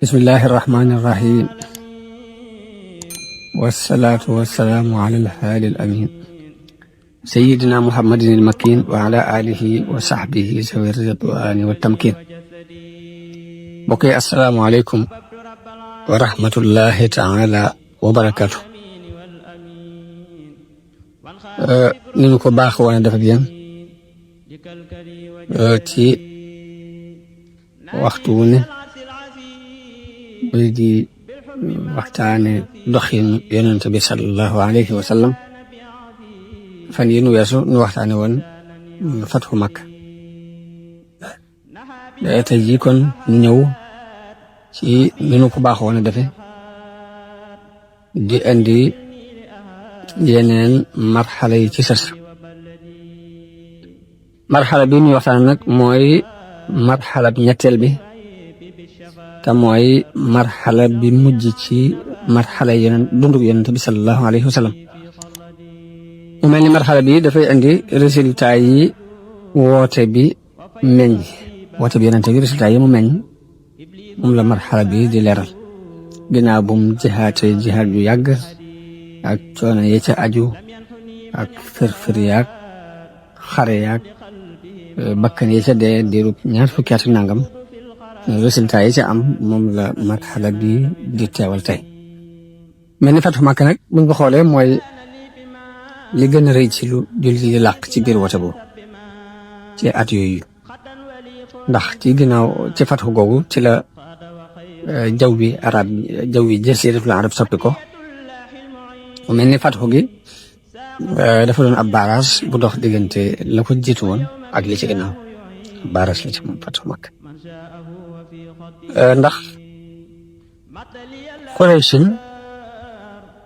بسم الله الرحمن الرحيم والصلاة والسلام على الهادي الأمين سيدنا محمد المكين وعلى آله وصحبه ذوي الرضوان والتمكين. بقي السلام عليكم ورحمة الله تعالى وبركاته. ni ñu ko baax woon dafa bien ci waxtu wu ne di waxtaane doxin yonent bi sallallahu alayhi wa sallam. fan yi nu weesu nu waxtaane woon fatxu Makka. tey jii kon ñëw ci ni ñu ko baax woon defe di indi yeneen marxala yi ci sës. marxala bi ñuy waxtaan nag mooy marxala bi ñetteel bi te mooy marxala bi mujj ci marxala yeneen dundug yonent bi sallallahu alayhi wa sallam. mu mel ni marxala bi dafay indi résultat yi woote bi meññ woote bi yonent bi résultat yi mu meññ moom la marxala bi di leeral ginnaaw bu mu jihaate jihaat yu yàgg ak coono yi ca aju ak fër yaag xare yaag bakkan yi ca dee diirub ñaar fukki at ak nangam. résultat yi ca am moom la marxala bi di teewal tey. mel ni Fathu Makka nag buñ ko xoolee mooy li gën a rëy ci lu jullit yi làq ci biir wote boobu ci at yooyu, ndax ci ginnaaw ci fatxu googu ci la jaw bi jasiiratul arab soppi ko. mu mel ni fatxu gi dafa doon ab baaraas bu dox diggante la ko jiitu woon ak li ci ginnaaw. baaraas la ci moom Fathu Makka ndax Quraysin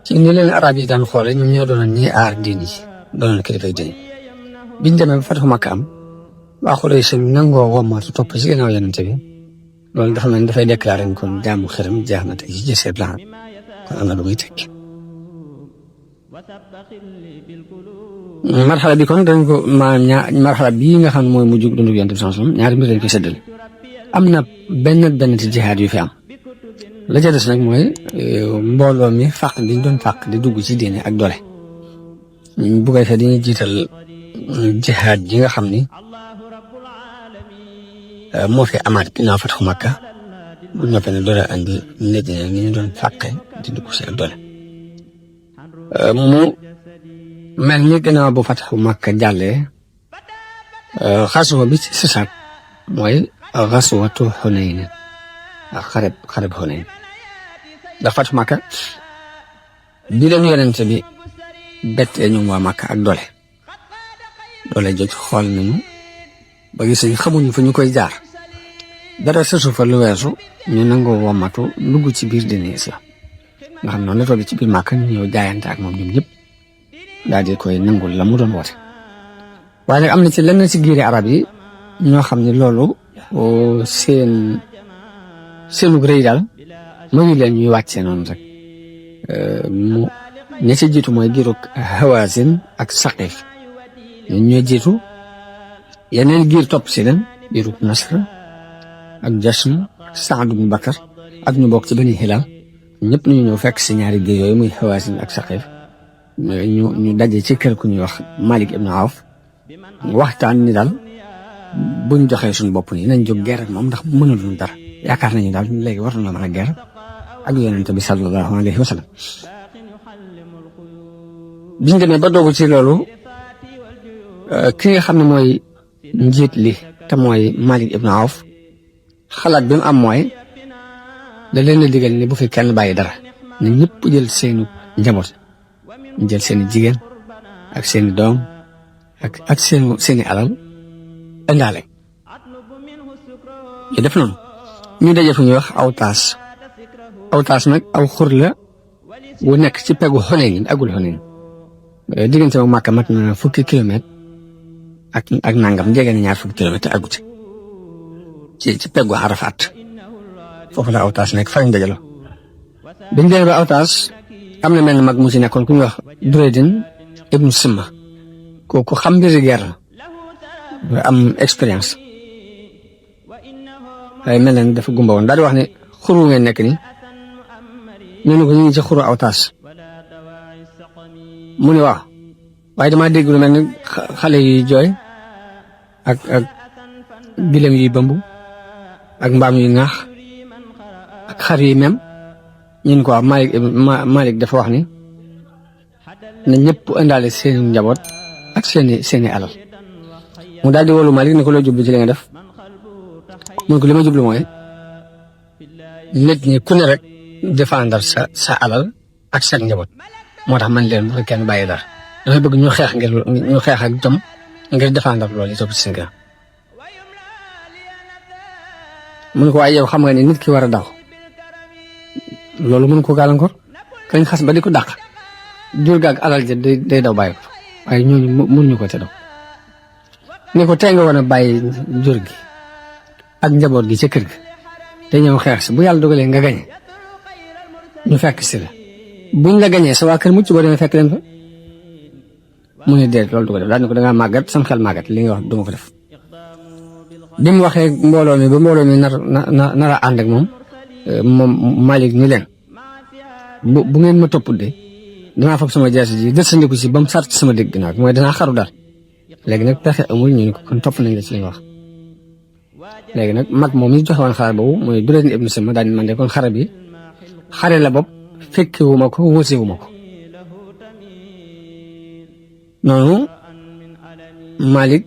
ci ni leen arab yi daan xoole ñoom ñoo doonoon ñi aar diini ji doonoon kilifay diini. biñ demee ba Fathu Makka am waa Quraysin nangoo wommatu topp ci ginnaaw yonent bi, loolu dafa mel ni dafay déclaré kon jaamu xërëm jeex na tey ci jasiiratul arab kon am na lu muy tekki. marxala bi kon dañ ko marxala bii nga xam ne mooy mujj dundu yonent bi sallallahu alayhi wasallam ñaari mbir lañ koy séddale. am na benn ci jihaad yu fi am. la ca des nag mooy mbooloo mi fàq diñ doon fàq di dugg ci diine ak doole. bu koy fee dañuy jiital jihaad ji nga xam ni moo fi amaat ginnaaw Fathu Makka bu noppee ne doole andi nit ñi ni ñu doon fàqe di dugg ci ak doole. mu mel ni ginnaaw bu Fathu Makka jàllee xaswa bi ci sësaat mooy xaswatu Xunayn ak xareb Xunayn. ndax Fathu Makka bi leen yonent bi bettee ñoom waa Makka ak doole jot xool nañu ba gis nañu xamuñu fu ñu koy jaar dara sësu fa lu weesu ñu nangoo wommatu dugg ci biir diine islam nga xam noonu la toog ci biir Makka ñu ñëw jaayante ak moom ñoom ñëpp daal di koy nangul la mu doon woote. waaye nag am na ci lenn ci giiri arab yi ñoo xam ne loolu seenu rëy daal mayu leen ñuy wàccee noonu rek. mu ña ci jiitu mooy giirug Hawazin ak Saqif ñun ñoo jiitu yeneen giir topp si leen giirug Nasr ak Jashm ak Saad ibn Bakar ak ñu bokk ci Bani Hilal ñëpp ñu ñëw fekk si ñaari giir yooyu muy Hawazin ak Saqif ñu daje ci kër ku ñuy wax Malik ibn Awf waxtaan ni daal buñ joxee suñu bopp nii nañ jóg guerre ak moom ndax mënuluñ dara yaakaar nañu daal léegi war nañoo mën a guerre ak yonent bi sallallahu alayhi wa sallam. biñ demee ba doogu ci loolu ki nga xam ne mooy njiit li te mooy Malik ibn Awf xalaat bi mu am mooy da leen a digal ni bu fi kenn bàyyi dara ne ñëpp jël seenu njaboot jël seeni jigéen ak seeni doom ak seeni alal indaale ñu def noonu. ñu daje fu ñuy wax Awtaas nag aw xur la wu nekk ci peggu Xunayn agul Xunayn diggante moom Makka mat na fukki kilomètre ak nangam jege na ñaar fukki kilomètre agut ci peggu Arafat foofu la Awtaas nekk fa ñu dajaloo. biñ demee ba Awtaas am na mel ni mag mu ci nekkoon ku ñuy wax Duraydin ibnu Simma kooku xam mbiri guerre am expérience waaye mel na ni dafa gumba woon daal di wax ne xuru ngeen nekk ni ñu ne ko ñu ngi ci xuru Awtaas mu ne waaw waaye damaa dégg lu mel ni xale yi jooy ak gilem yuy bëmb ak mbaam yuy ŋaax ak xar yi mem ñun ko Malik dafa wax ni na ñëpp indaale seeni njaboot ak seeni alal mu daal di wolu Malik ne ko loo jublu ci li nga def mu ne ko li ma jublu mooy nit ñi ku ne rek défendre sa alal ak sa njaboot moo tax man leen bu kenn bàyyi dara dafay bëgg ñu xeex ak jom ngir défendre loolu yi topp ci seen gannaaw mu ne ko waaye yow xam nga ne nit ki war a daw loolu mën ko gàllankoor kañ xas ba di ko dàq jur gaag alal ja day daw bàyyi ko waaye ñooñu mënuñu ko te daw ne ko tey nga war a bàyyi jur gi ak njaboot gi ca kër ga te ñëw xeex si bu yàlla dogalee nga gañe ñu fekk si la buñ la gañee sa waa kër mucc boo demee fekk leen fa mu ne déet loolu du ko def daal ne ko dangaa màggat sam xel màggat li nga wax duma ko def bi mu waxee mbooloo mi ba mbooloo mi nar a ànd ak moom Malik ni leen bu ngeen ma topp de danaa fab sama jaasi ji dësandiku si ba mu sart sama dégg ginnaaw mooy danaa xaru daal léegi nag pexe amul ñu ne ko kon topp nañ la ci li nga wax léegi nag mag moom mi joxe woon xare boobu mooy Durayd ibn Simma daal man de kon xare bi xare la bopp fekkewuma ko wóosewuma ko noonu Malik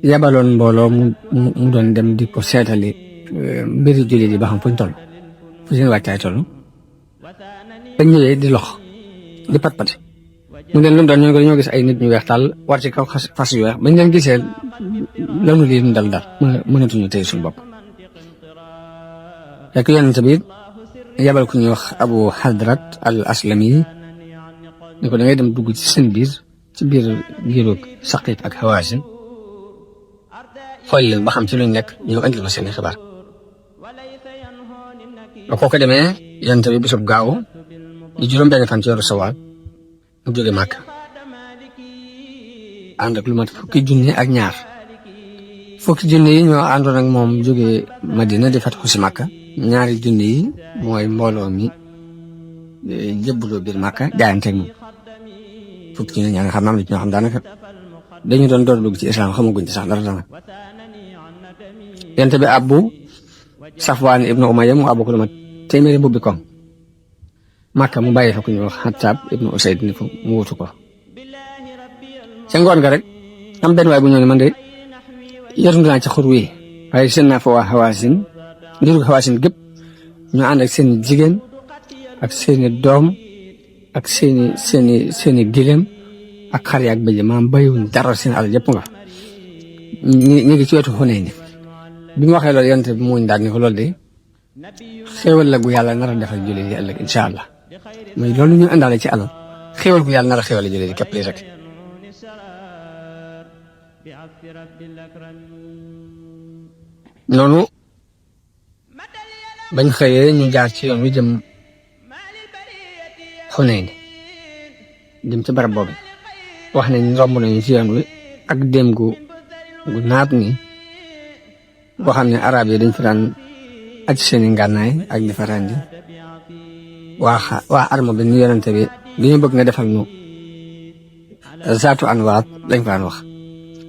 yabaloon mbooloo mu doon dem di ko seetali mbiri jullit yi ba xam fuñ toll fu seen wàccaay toll ba ñëwee di lox di pat-pati mu leen lu doon ñoo gis ay nit ñu weex tàll war ci kaw fas yu weex bañ leen gisee lanu lii ñu dal mënatuñu tey suñu bopp fekk yonent bi yabal ku ñuy wax Abu Hadrat al Aslami ni ko da ngay dem dugg ci seen biir ci biir giiru Saqiif ak Hawaazin xool leen ba xam ci luñ nekk ñëw andil ma seen xibaar ba kooku demee yonent bi bisub gaaw di juróom-benn fan ci weeru Sawaal mu jóge Màkka ànd ak lu mat fukki junni ak ñaar fukki junni yi ñoo àndoon ak moom jóge Madina di fatxu si Màkka ñaari junni yi mooy mbooloo mi jëbbuloo biir Màkka jaayanteeg moom fukki junni ñaa nga xam am na ci ñoo xam daanaka dañu doon door dugg ci islam xamaguñ ci sax dara dana yonent bi abbu Safwaan ibnu Umayya mu abbu ko lu mat téeméeri mbubbi koŋ Màkka mu bàyyi fa ku ñu wax Xattaab ibnu Usayd ni ko mu wutu ko ca ngoon nga rek am benn waay bu ñëw ne man de yotundu naa ci xur wi waaye seen naa fa waa Hawaasin ngir Hawaasin gépp ñu ànd ak seen jigéen ak seeni doom ak seeni gileem ak xar yaak bëj maam bayuñ dara seen alal yëpp nga ñu ngi ci wetu Xunayn bi mu waxee loolu yonent bi muñ daal ni ko loolu de xéewal la gu yàlla nar a defal jullit yi ëllëg incha allah mooy loolu ñu àndaale ci alal xéewal gu yàlla nar a xéewal jullit yi képp lii rek noonu bañ xëyee ñu jaar ci yoon wi jëm Xunayn jëm ci barab boobu wax nañ romb nañu ci yoon wi ak dem gu naat ni boo xam ne arab yi dañ fa daan aj seeni ngànnaay ak di fa rendi waa arma bi ñu yonente bi li ñu bëgg nga defal ñu zaatu anwaat lañ ko daan wax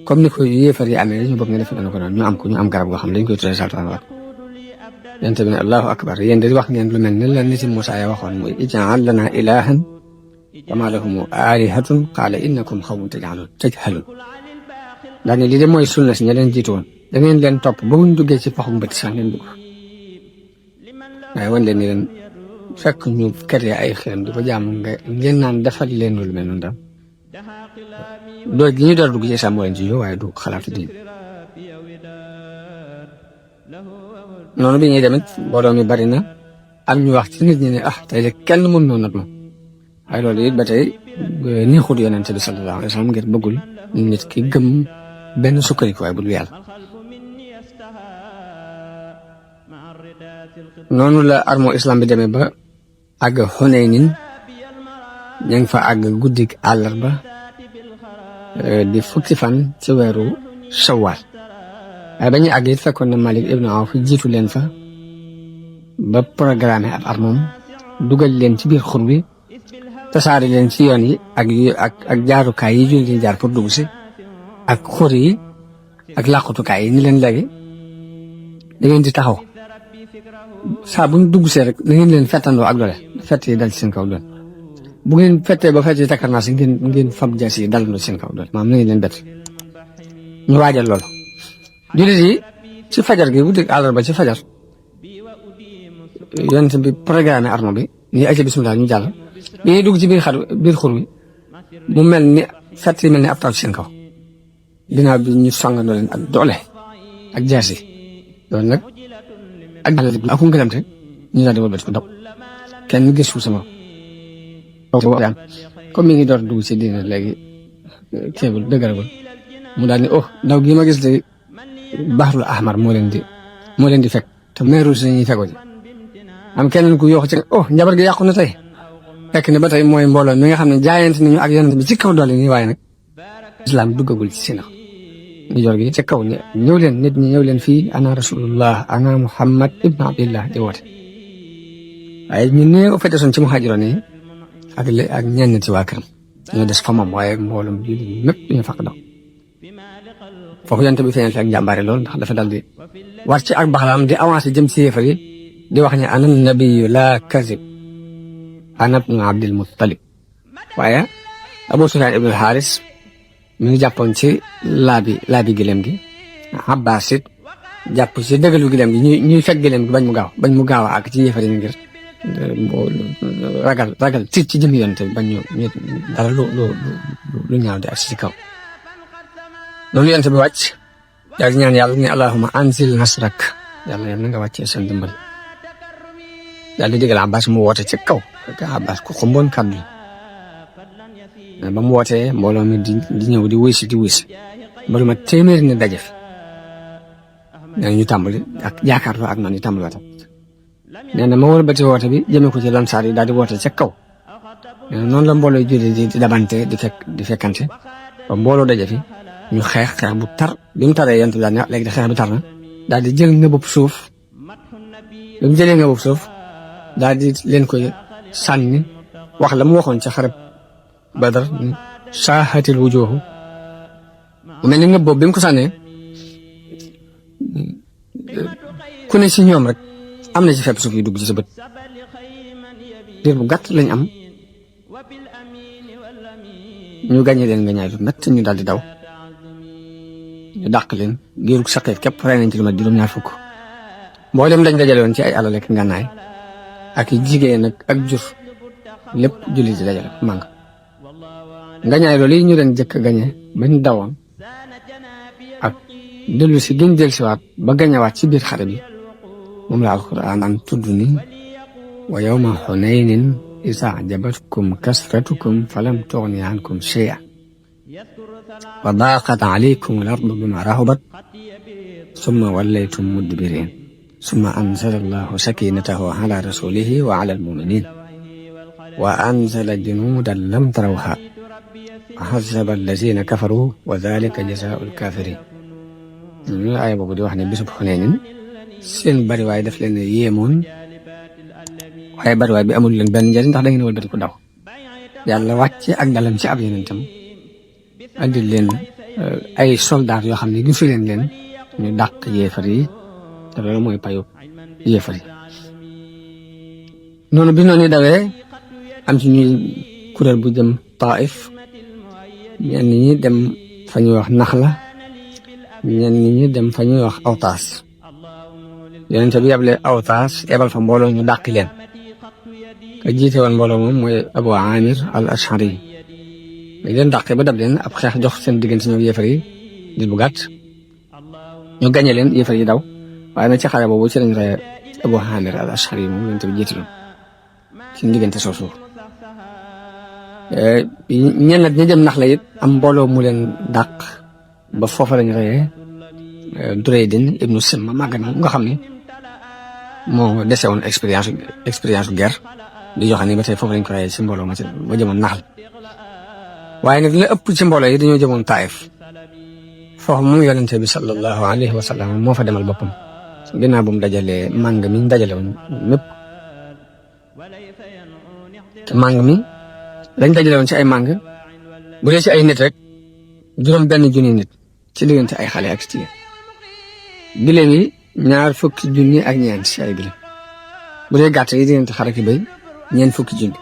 comme ni ko yéefar yi amee dañu bëgg nga defal ko noonu ñu am garab goo xam ne dañ koy tuddee zaatu anwaat yonente bi ne allahu akbar yéen di wax ngeen lu mel ne la nit yi Muusaa ya waxoon mooy ij'al lana ilahan kama lahum alihatun qaala innakum xawmun tajhalun daane lii de mooy sunna si ña leen jiitu woon da ngeen leen topp ba muñ duggee ci paxu mbët sax ngeen dugg waaye wan leen ni leen fekk ñu créé ay xelam di ko jaam ngeen naan defal leen lu mel noonu daal doo li ñu door dugg ci islam moo leen ci yow waaye du xalaatu diin noonu bi ñuy demit mbooloo mi bari na am ñu wax ci nit ñi ne tey de kenn mën noonu nat moom waaye loolu it ba tey neexut yonente bi sallallahu alayhi wa sallam ngir bëggul nit ki gëm benn sukkandiku waaye bu dul yàlla noonu la armo islam bi demee ba àgg Xunaynin ña ngi fa àgg guddik àllarba di fukki fan ci weeru Shawwal waaye ba ñuy àgg it fekkoon na Malik ibnu Awf jiitu leen fa ba programme ab armom dugal leen ci biir xur bi tasaare leen ci yoon yi ak jaarukaay yi jullit yi jaar pour dugg si ak xur yi ak làqutukaay yi ni leen léegi da ngeen di taxaw saa bu ñu dugg see rek da ngeen leen fettandoo ak doole fett yi dal ci seen kaw doole bu ngeen fettee ba fett yi takkar naa si ngeen fab jaas yi dalandoo ci seen kaw doole maanaam na ngeen leen bett ñu waajal loolu jullit yi ci fajar gi bu dégg àllarba ci fajar yonent bi programme arme bi nii ayca bismillah ñu jàll bi ñuy dugg ci biir xur bi mu mel ni fett yi mel ni ab taw ci seen kaw ginnaaw bi ñu songandoo leen ak doole ak jaas yi loolu nag ak ak ngelamte ñu daal di wëlbati ko daw kenn gisul sama comme mi ngi door dugg ci diine léegi ceebul dëgëragul mu daal ni daw gi ma gis de Bahrul Ahmar moo leen di fekk te meeru si ñuy fekko ji am keneen ku yooxu ci njabar gi yàqu na tey fekk ne ba tey mooy mbooloo mi nga xam ne jaayante nañu ak yonent bi ci kaw doole nii waaye nag islam duggagul ci seen ñu jor gi ci kaw ne ñëw leen nit ñi ñëw leen fii ana rasulullah ana Muhammad ibn Abdillah di woote waaye ñu néew fete soon ci muhaajiroon yi ak ñenn ci waa këram ñoo des fa moom waaye mbooloom bi mépp ñu faq daw foofu yonent bi feeñal fi ak njàmbaare lool ndax dafa dal di war ci ak baxlaam di avancé jëm ci yéefar yi di wax ne ana nabiyu laa kazib ana ibnu Abdil Muttalib waaye Abu Sufyaan ibnu Xaaris mi ngi jàppoon ci laabi gileem gi Abbaas it jàpp ci dëggalu gileem gi ñuy fekk gileem gi bañ mu gaaw a àgg ci yéefar yi ngir ragal tiit ci jëmi yonent bi bañ ñu dara lu ñaaw di ak ci kaw loolu yonent bi wàcc daal di ñaan yàlla ne allahumma anzil nasrak yàlla na nga wàccee seen dimbal daal di digal Abbas mu woote ci kaw fekk Abbas ku xumboon kàddu ba mu wootee mbooloo mi di ñëw di wuy si mbooloo ma téeméeri ne daje fi nee na ñu tàmbali ak yaakaar ak man ñu tàmbali woote nee na ma wëlbati woote bi jëmee ko ci lansaar yi daal di woote ca kaw nee na noonu la mbooloo julli di dabante di fekkante ba mbooloo daje fi ñu xeex bu tar bi mu taree yonent bi daal ne léegi de xeex bi tar na daal di jël ngëbub suuf bi mu jëlee ngëbub suuf daal di leen koy sànni wax la mu waxoon ca xarab Badar saahatil wujuuhu mu mel ni ngëb boobu bi mu ko sànnee ku ne ci ñoom rek am na ci fepp suuf yu dugg ci sa bët diir bu gàtt lañ am ñu gàññe leen nga ñaay lu métti ñu daal di daw ñu dàq leen giirug saqeef képp rey nañ ci lu mat juróom-ñaar fukk mboolem dañ dajale woon ci ay alal ak ngànnaay ak jigéen ak jur lépp julli ci dajale màng ngañaay loolu yi ñu leen jëkk gañe bañ dawoon ak dellu si gën del siwaat ba gañewaat ci biir xare bi moom la alquran an tudd ni wa yawma xunaynin isa ajabatkum kasratukum falam tughni ankum shay'an wa daqat alaykum al ardu bima rahabat summa wallaytum mudbirin summa anzala allahu sakinatahu ala rasulihi wa ala almuminin wa anzala junudan lam tarawha wa hazaba allazina kafaru wa dhalika jazaa'u alkafirin ñu aaya boobu di wax ne bisub Xunaynin seen bariwaay daf leen yéemoon waaye bariwaay bi amul leen benn njëriñ ndax da ngeen wëlbati ko daw yàlla wàcce ak dalam ci ab yonentam andi leen ay soldaar yoo xam ne gisu leen ñu dàq yéefar yi te loolu mooy payu yéefar yi noonu bi noonu dawee am ci ñuy kuréel bu jëm Taif ñenn ñi dem fa ñuy wax Naxla ñenn ñi dem fa ñuy wax Awtaas yonent bi yable Awtaas ebal fa mbooloo ñu dàqi leen ka jiite woon mbooloo moom mooy Abu Amir al Ashari dañ leen dàqee ba dab leen ab xeex jox seen diggante ñoom yéefar yi di bu gàtt ñu gañe leen yéefar yi daw waaye nag ci xare boobu ci lañ rey Abu Amir al Ashari moom yonent bi jiite loon ci diggante soosu ñenn ñi dem nax la it am mbooloo mu leen dàq ba foofa lañ reyee Duraydin ibnu Simma màgg na nga xam ne moo dese woon expérience guerre di joxe ni ba tey foofu lañ ko reyee ci mbooloo ma ci ba jëmoon naxal waaye nag la ëpp ci mbooloo yi dañoo jëmoon Taif foofu moom yonente bi sallallahu alayhi wa sallam moo fa demal boppam ginnaaw bu mu dajalee màng mi ñu dajale woon mépp te màng mi lañ dajale woon ci ay màng bu dee ci ay nit rek juróom benn junni nit ci diggante ay xale ak ci gileem yi 20 junni ak ñeent ci ay gileem bu dee gàtt yi diggante xar ak béy 40 junni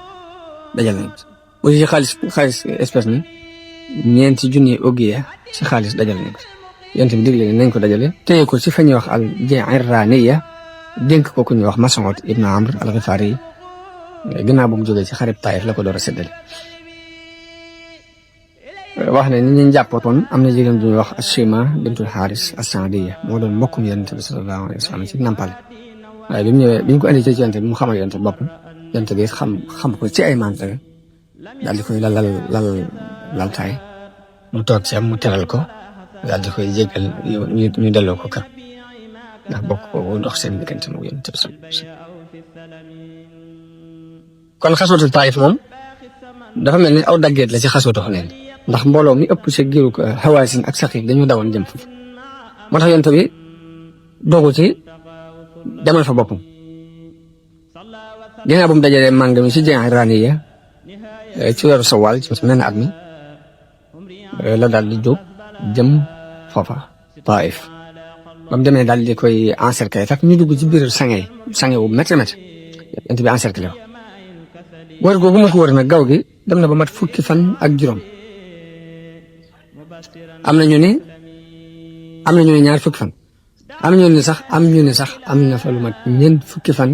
dajale nañ bu dee ci xaalis espèce ni 4 junni ogiya ci xaalis dajale nañ yent bi digle nañ ko dajale téye ko ci fa ñuy wax al Ji'irraaniya dénk ko ku ñuy wax Mas'ud ibn Amr al-Ghifari ginnaaw bu mu jógee ci xarib Taayif la ko door a séddale wax ne ni ñu jàppoon am na jigéen bu ñuy wax Ashima bintul Haris as-Saadiya moo doon mbokkum yonent bi sallallahu alayhi wa sallam ci nampal waaye bi mu ñëwee bi ñu ko indi ci yonent bi mu xamal yonent bopp yonent bi xam ko ci ay mantere daal di koy lal taay mu toog ci am mu teral ko daal di koy jéggal ñu delloo ko kër ndax bokk ko dox seen diggante moom yonent bi sallallahu alayhi wa sallam kon xaswatu Taayif moom dafa mel ni aw daggeet la ci xaswatu Xunayn ndax mbooloo mi ëpp ci giiru Hawaasin ak Saqiif dañu dawoon jëm foofu moo tax yonent bi dogu ci demal fa boppam ginnaaw bu mu dajalee màng mi ci Ji'irraaniya ci weeru Sawaal ci mel ne at mi la daal di jóg jëm foofa Taayif ba mu demee daal di koy encercler fekk ñu dugg ci biir sange wu métti yonent bi encercler ko wër googu ma ko wër nag gaw gi dem na ba mat 10 fan ak juróom am na ñu ne 20 fan am na ñu ne sax am na fa lu mat 40 fan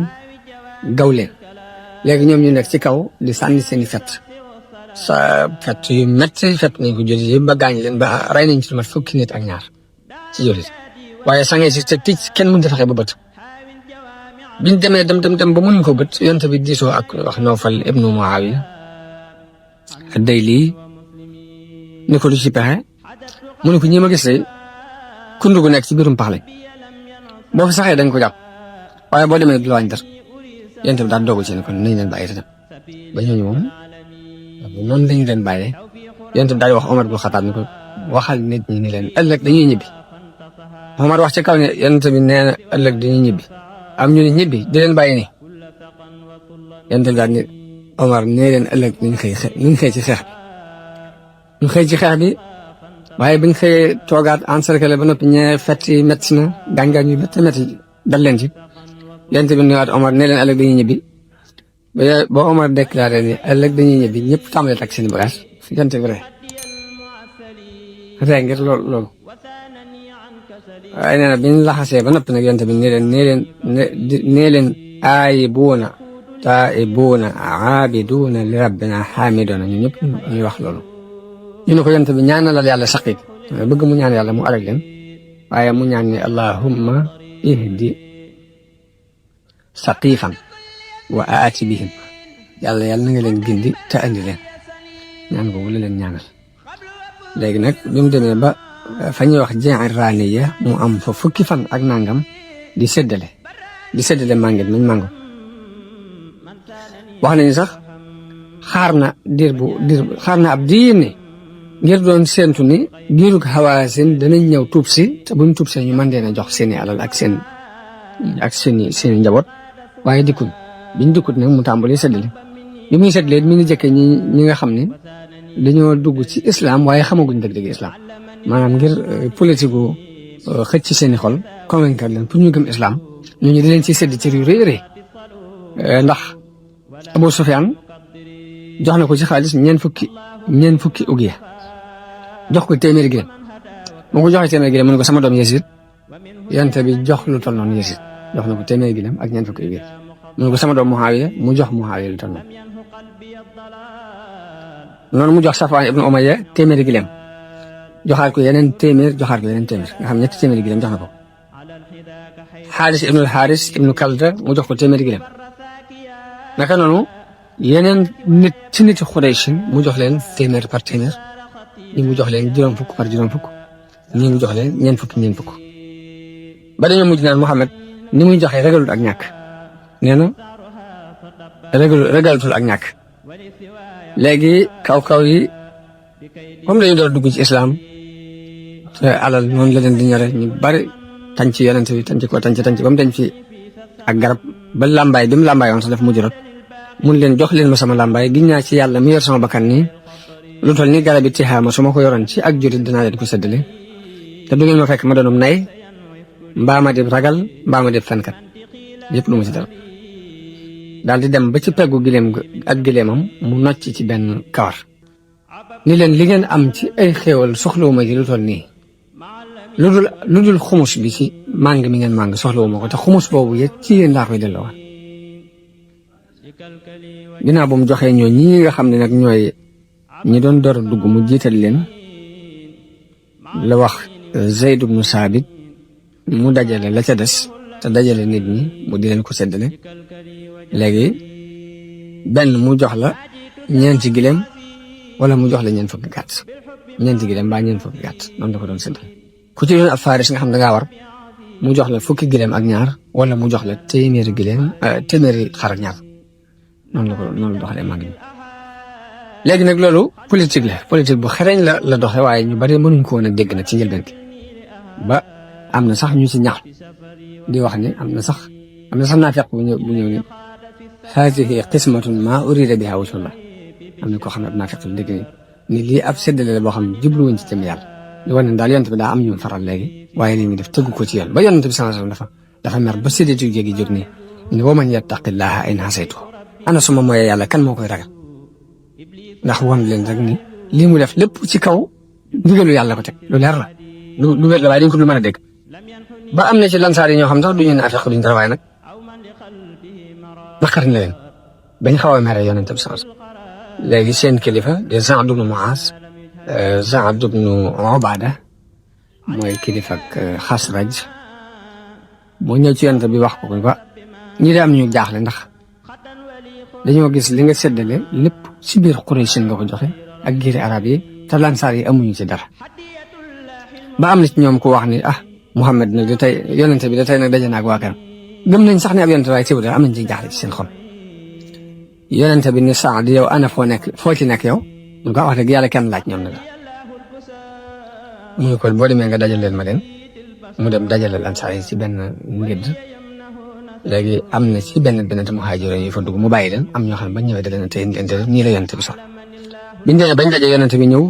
gaw leen léegi ñoom ñu nekk ci kaw di sànni seeni fet yu métti fet nañ ko jullit yi ba gaañ leen ba rey nañ ci lu mat 10 nit ak ñaar ci jullit waaye sange si te tic kenn mënut a fexe ba bët biñ demee dem ba mënuñ ko bët yonent bi diisoo ak wax Nawfal ibnu Muawiya ad-Dayli ni ko du ci pexe mu ne ko ñi ma gis de kundu gu nekk ci biirum pax lañ boo fi saxee dañ ko jàpp waaye boo demee du la wàññi dara yonent bi daal dogu ci ne kon nañ leen bàyyi te dem ba ñooñu moom noonu lañu leen bàyyee yonent bi daal di wax Omar ibn Khattab ni ko waxal nit ñi ni leen ëllëg dañuy ñibbi Omar wax ci kaw ne yonent bi nee na ëllëg dañuy ñibbi am ñu ne ñibbi di leen bàyyi nii yonent bi daal ni Omar nee leen ëllëg ñu xëy ci xeex bi ñu xëy ci xeex bi waaye biñ xëyee toogaat encercler ba noppi ñee fett yi métti na gaañ-gaañ yu métti dal leen ci yonent bi newaat Omar nee leen ëllëg dañuy ñibbi ba Omar déclaré ni ëllëg dañuy ñibbi ñëpp tàmbalee tak seen bagage yonent bi ree ngir loolu waaye nee na biñ laxasee ba noppi nag yonent bi nee leen aayibuuna taa'ibuuna aabiduuna li rabbina xaamiduuna ñu ñëpp ñuy wax loolu ñu ne ko yonent bi ñaanalal yàlla Saqiif bëgg mu ñaan yàlla mu alag leen waaye mu ñaan ne allahumma ihdi Saqiifan wa aati bihim yàlla na nga leen gindi te andi leen ñaan boobu la leen ñaanal léegi nag bi mu demee ba fa ñuy wax Ji'irraaniya mu am fa 10 fan ak nangam di séddale mànget nañ màngo wax nañu sax xaar na ab diir ne ngir doon séentu ni giirug Hawaasin danañ ñëw tuub si te buñ tuub see ñu mën leen a jox seeni alal ak seeni njaboot waaye biñ dikkut nag mu tàmbali séddale bi muy séddale mi ngi jëkkee ñi nga xam ne dañoo dugg ci islam waaye xamaguñ dëgg-dëgg islam maanaam ngir politique gu xëcc ci seeni xol convaincre leen pour ñu gëm islam ñooñu di leen ci sédd ci yu rëy ndax Abu Sufyaan jox na ko ci xaalis ñeen fukki ugiya jox ko téeméeri gileem moo ko joxee téeméeri gileem mu ne ko sama doom Yazid yonent bi jox lu toll noonu Yazid jox na ko téeméeri gileem ak ñeen fukki ugiya mu ne ko sama doom Muawiya mu jox Muawiya lu toll noonu mu jox Safwaan ibnu Umayya téeméeri gileem joxaat ko yeneen téeméer nga xam ñetti téeméeri gileem jox na ko Xaaris ibnu Xaaris ibnu Kalda mu jox ko téeméeri gileem naka noonu yeneen niti Xuraysh mu jox leen téeméer par téeméer ñi mu jox leen juróom fukk par juróom fukk ñi mu jox leen ñeent fukk ba dañoo mujj naan Muhammad ni muy joxe regalul ak ñàkk nee na regalatul ak ñàkk léegi kaw yi comme dañu door dugg ci islam te alal noonu la leen di ñore ñu bari tànc yonent bi tànc ba mu denc fi ak garab ba làmbaay bi mu làmbaay woon sax daf mujj rot mun leen jox leen ma sama làmbaay giñ naa ci yàlla mi yor sama bakkan nii lu toll nii garab yi tixaama su ma ko yoroon ci ak jurit dinaa leen ko séddale te du ngeen ma fekk ma doonum nay mbaa ma def ragal mbaa ma def fenkat yëpp lu ma ci dara daal di dem ba ci peggu gileem ak gileemam mu nocc ci benn kawar ni leen li ngeen am ci ay xéewal soxlawuma ci lu toll nii lu dul xumus bi ci màng mi ngeen màng soxlawuma ko te xumus boobu yëpp ci yéen laa koy delloowaat ginnaaw bu mu joxee ñoo ñi nga xam ne nag ñooy ñi doon door a dugg mu jiital leen la wax Zayd ibnu Saabit mu dajale la ca des te dajale nit ñi mu di leen ko séddale léegi benn mu jox la ñeenti gileem wala mu jox la ñeent fukki gàtt ñeenti gileem mbaa ñeent fukki gàtt noonu la ko doon séddale ku ci doon ab faaris nga xam da ngaa war mu jox la fukki gileem ak ñaar wala mu jox la téeméeri gileem téeméeri xar ak ñaar noonu la doxalee mag ñi léegi nag loolu politique bu xereñ la doxe waaye ñu bari mënuñ ko woon a dégg nag ci njëlbeen ba am na sax ñu ci ñax di wax ne am na sax naafeq bu ñëw ni haadihi qismatun maa urida bihaa wajhullah am na koo xam ne ab naafeq la dégg ni lii ab séddale la boo xam ne jubluwuñ ci jëm yàlla li wane ne daal yonent bi daa am ñu faral léegi waaye li ñu def tëggu ko ci yoon ba yonent bi sallallahu alayhi wasallam dafa mer ba séddatu jéegi jóg nii ni wa man yattaqillaha in hasaytuhu ana suma mooyee yàlla kan moo koy ragal ndax won leen rek ni lii mu def lépp ci kaw ndigalu yàlla ko teg lu leer la lu wér la waaye dañ ko du mën a dégg ba am na ci lansaar yi ñoo xam sax duñu naafeq duñu dara waaye nag naqar na leen bañ xaw a mere yonent bi sallallahu alayhi wasallam léegi seen kilifa de Saad ibnu Muaaz Saad ibnu Ubaada mooy kilifa ak Xasraj moo ñëw ci yonent bi wax ko ba ñi de am ñu jaaxle ndax dañoo gis li nga séddale lépp ci biir Quraysh nga ko joxe ak giiri arab yi te lansaar yi amuñu ci dara ba am na ci ñoom ku wax ni Muhammad nag da tey yonente bi da tey nag daje na ak waa këram gëm nañ sax ne ab yonente waaye teewul am nañ ci jaaxle ci seen xol yonente bi ni Saad yow ana foo ci nekk yow ñu ko wax dëgg yàlla kenn laaj ñoom nag mu ne ko boo demee nga dajal leen ma leen mu dem dajale lansaar yi ci benn ngédd léegi am na ci benn muhaajir yi fa dugg mu bàyyi leen am ñoo xam ne bañ ñëwee da leen tey ñii la yonent bi sax biñ demee bañ daje yonent bi ñëw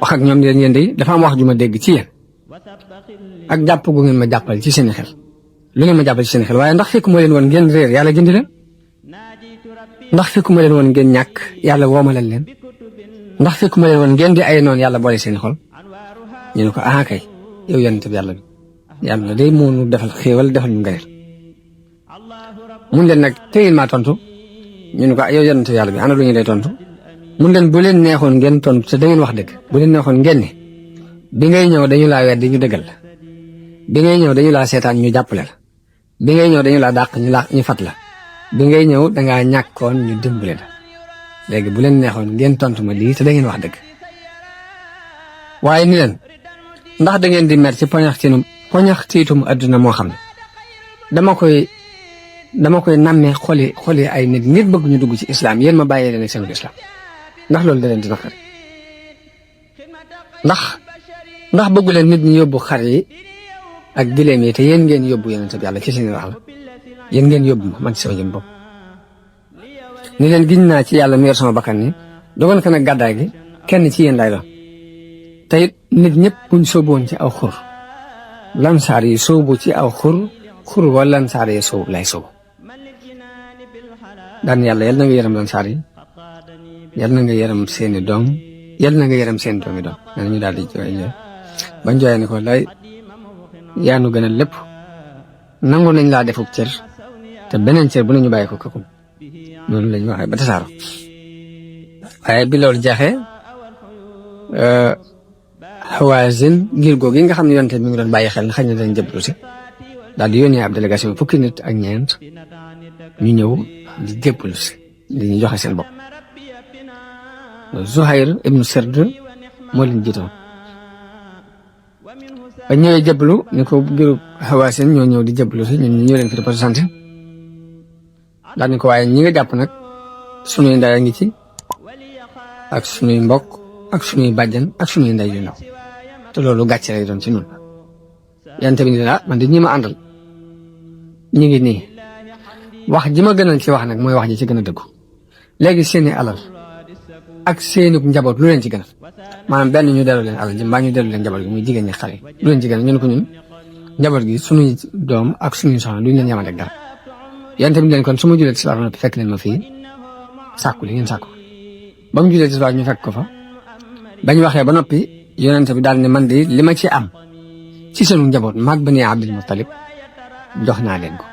wax ak ñoom di leen yéen de dafa am wax ju ma dégg ci yéen ak jàpp gu ngeen ma jàppal ci seen xel lu ngeen ma jàppal ci seen xel waaye ndax fekk moo leen woon ngeen réer yàlla gindi leen ndax fekk moo leen woon ngeen ñàkk yàlla woomalal leen ndax fekk moo leen woon ngeen di ay noonu yàlla boole seen xol ñu ne ko kay yow yonent bi yàlla day moo nu defal xéewal defal ñu ngëneel mun leen nag teyil maa tontu ñu ne ko yow yonent yàlla bi ana lu ñu lay tontu mun leen bu leen neexoon ngeen tontu te da ngeen wax dëgg bu leen neexoon ngeen ne bi ngay ñëw dañu laa weddi ñu dëggal la bi ngay ñëw dañu laa seetaan ñu jàppale la bi ngay ñëw dañu laa dàq ñu fat la bi ngay ñëw dangaa ñàkkoon ñu dimbale la léegi bu leen neexoon ngeen tontu ma lii te da ngeen wax dëgg waaye ni leen ndax da ngeen di mer ci poñaxtiitum adduna moo xam ne dama koy nammee xoli ay nit bëgg ñu dugg ci islam yéen ma bàyyee leen seen islam ndax loolu da leen di naqari ndax bëggu leen nit ñi yóbbu xar yi ak gileem yi te yéen ngeen yóbbu yonent bi yàlla ci seen wax la yéen ngeen yóbbu ma man ci sama jëm bopp ni leen giñ naa ci yàlla mi yor sama bakkan ni dogal ko nag gàddaay gi kenn ci yéen lay doon te it nit ñëpp buñ sóoboon ci aw xur lansaar yi sóobu ci aw xur wala lansaar yi sóobu lay sóobu daan yàlla yal na nga yërëm lansaar yi yal na nga yërëm seeni doom yal na nga yërëm seen doomi doom nee ñu daal di jooy bañ jooyee ni ko lay yaanu gën a lépp nangu nañ laa defuk cër te beneen cër bu nañu bàyyi ko kakum noonu lañ waxee ba tasaaro waaye bi loolu jeexee Hawazin ngir googu yi nga xam ne yonte mi ngi doon bàyyi xel na xëy na dañ jëblu si daal di yónnee ab délégation fukki nit ak ñeent ñu ñëw di jëblu si di ñu joxe seen bopp Zuhayr ibnu Sird moo leen jiitoon ba ñëwee jëblu ni ko ngiru Hawazin ñoo ñëw di jëblu si ñun ñoo leen fi représenté daal ni ko waaye ñi nga jàpp nag sunuy ndey a ngi ci ak sunuy mbokk ak sunuy bàjjan ak sunuy ndey yu ndaw te loolu gàcce lay doon ci ñun yonent bi ne la man di ñi ma àndal ñu ngi nii wax ji ma gënal ci wax nag mooy wax ji ci gën a dëggu léegi seeni alal ak seeni njaboot lu leen ci gënal maanaam benn ñu delloo leen alal ji mbaa ñu delloo leen njaboot gi muy jigéen ñi xale lu leen ci gënal ñu ne ko ñun njaboot gi suñuy doom ak suñuy soxna duñ leen yemale ak dara yonent bi leen kon su ma julee tisbaar ba noppi fekk leen ma fii sàkku li ngeen sàkku ba mu julee tisbaar ñu fekk ko fa bañ waxee ba noppi yonent bi daal ne man de li ma ci am ci sunu njaboot maag Bani Abdul Muttalib jox naa leen ko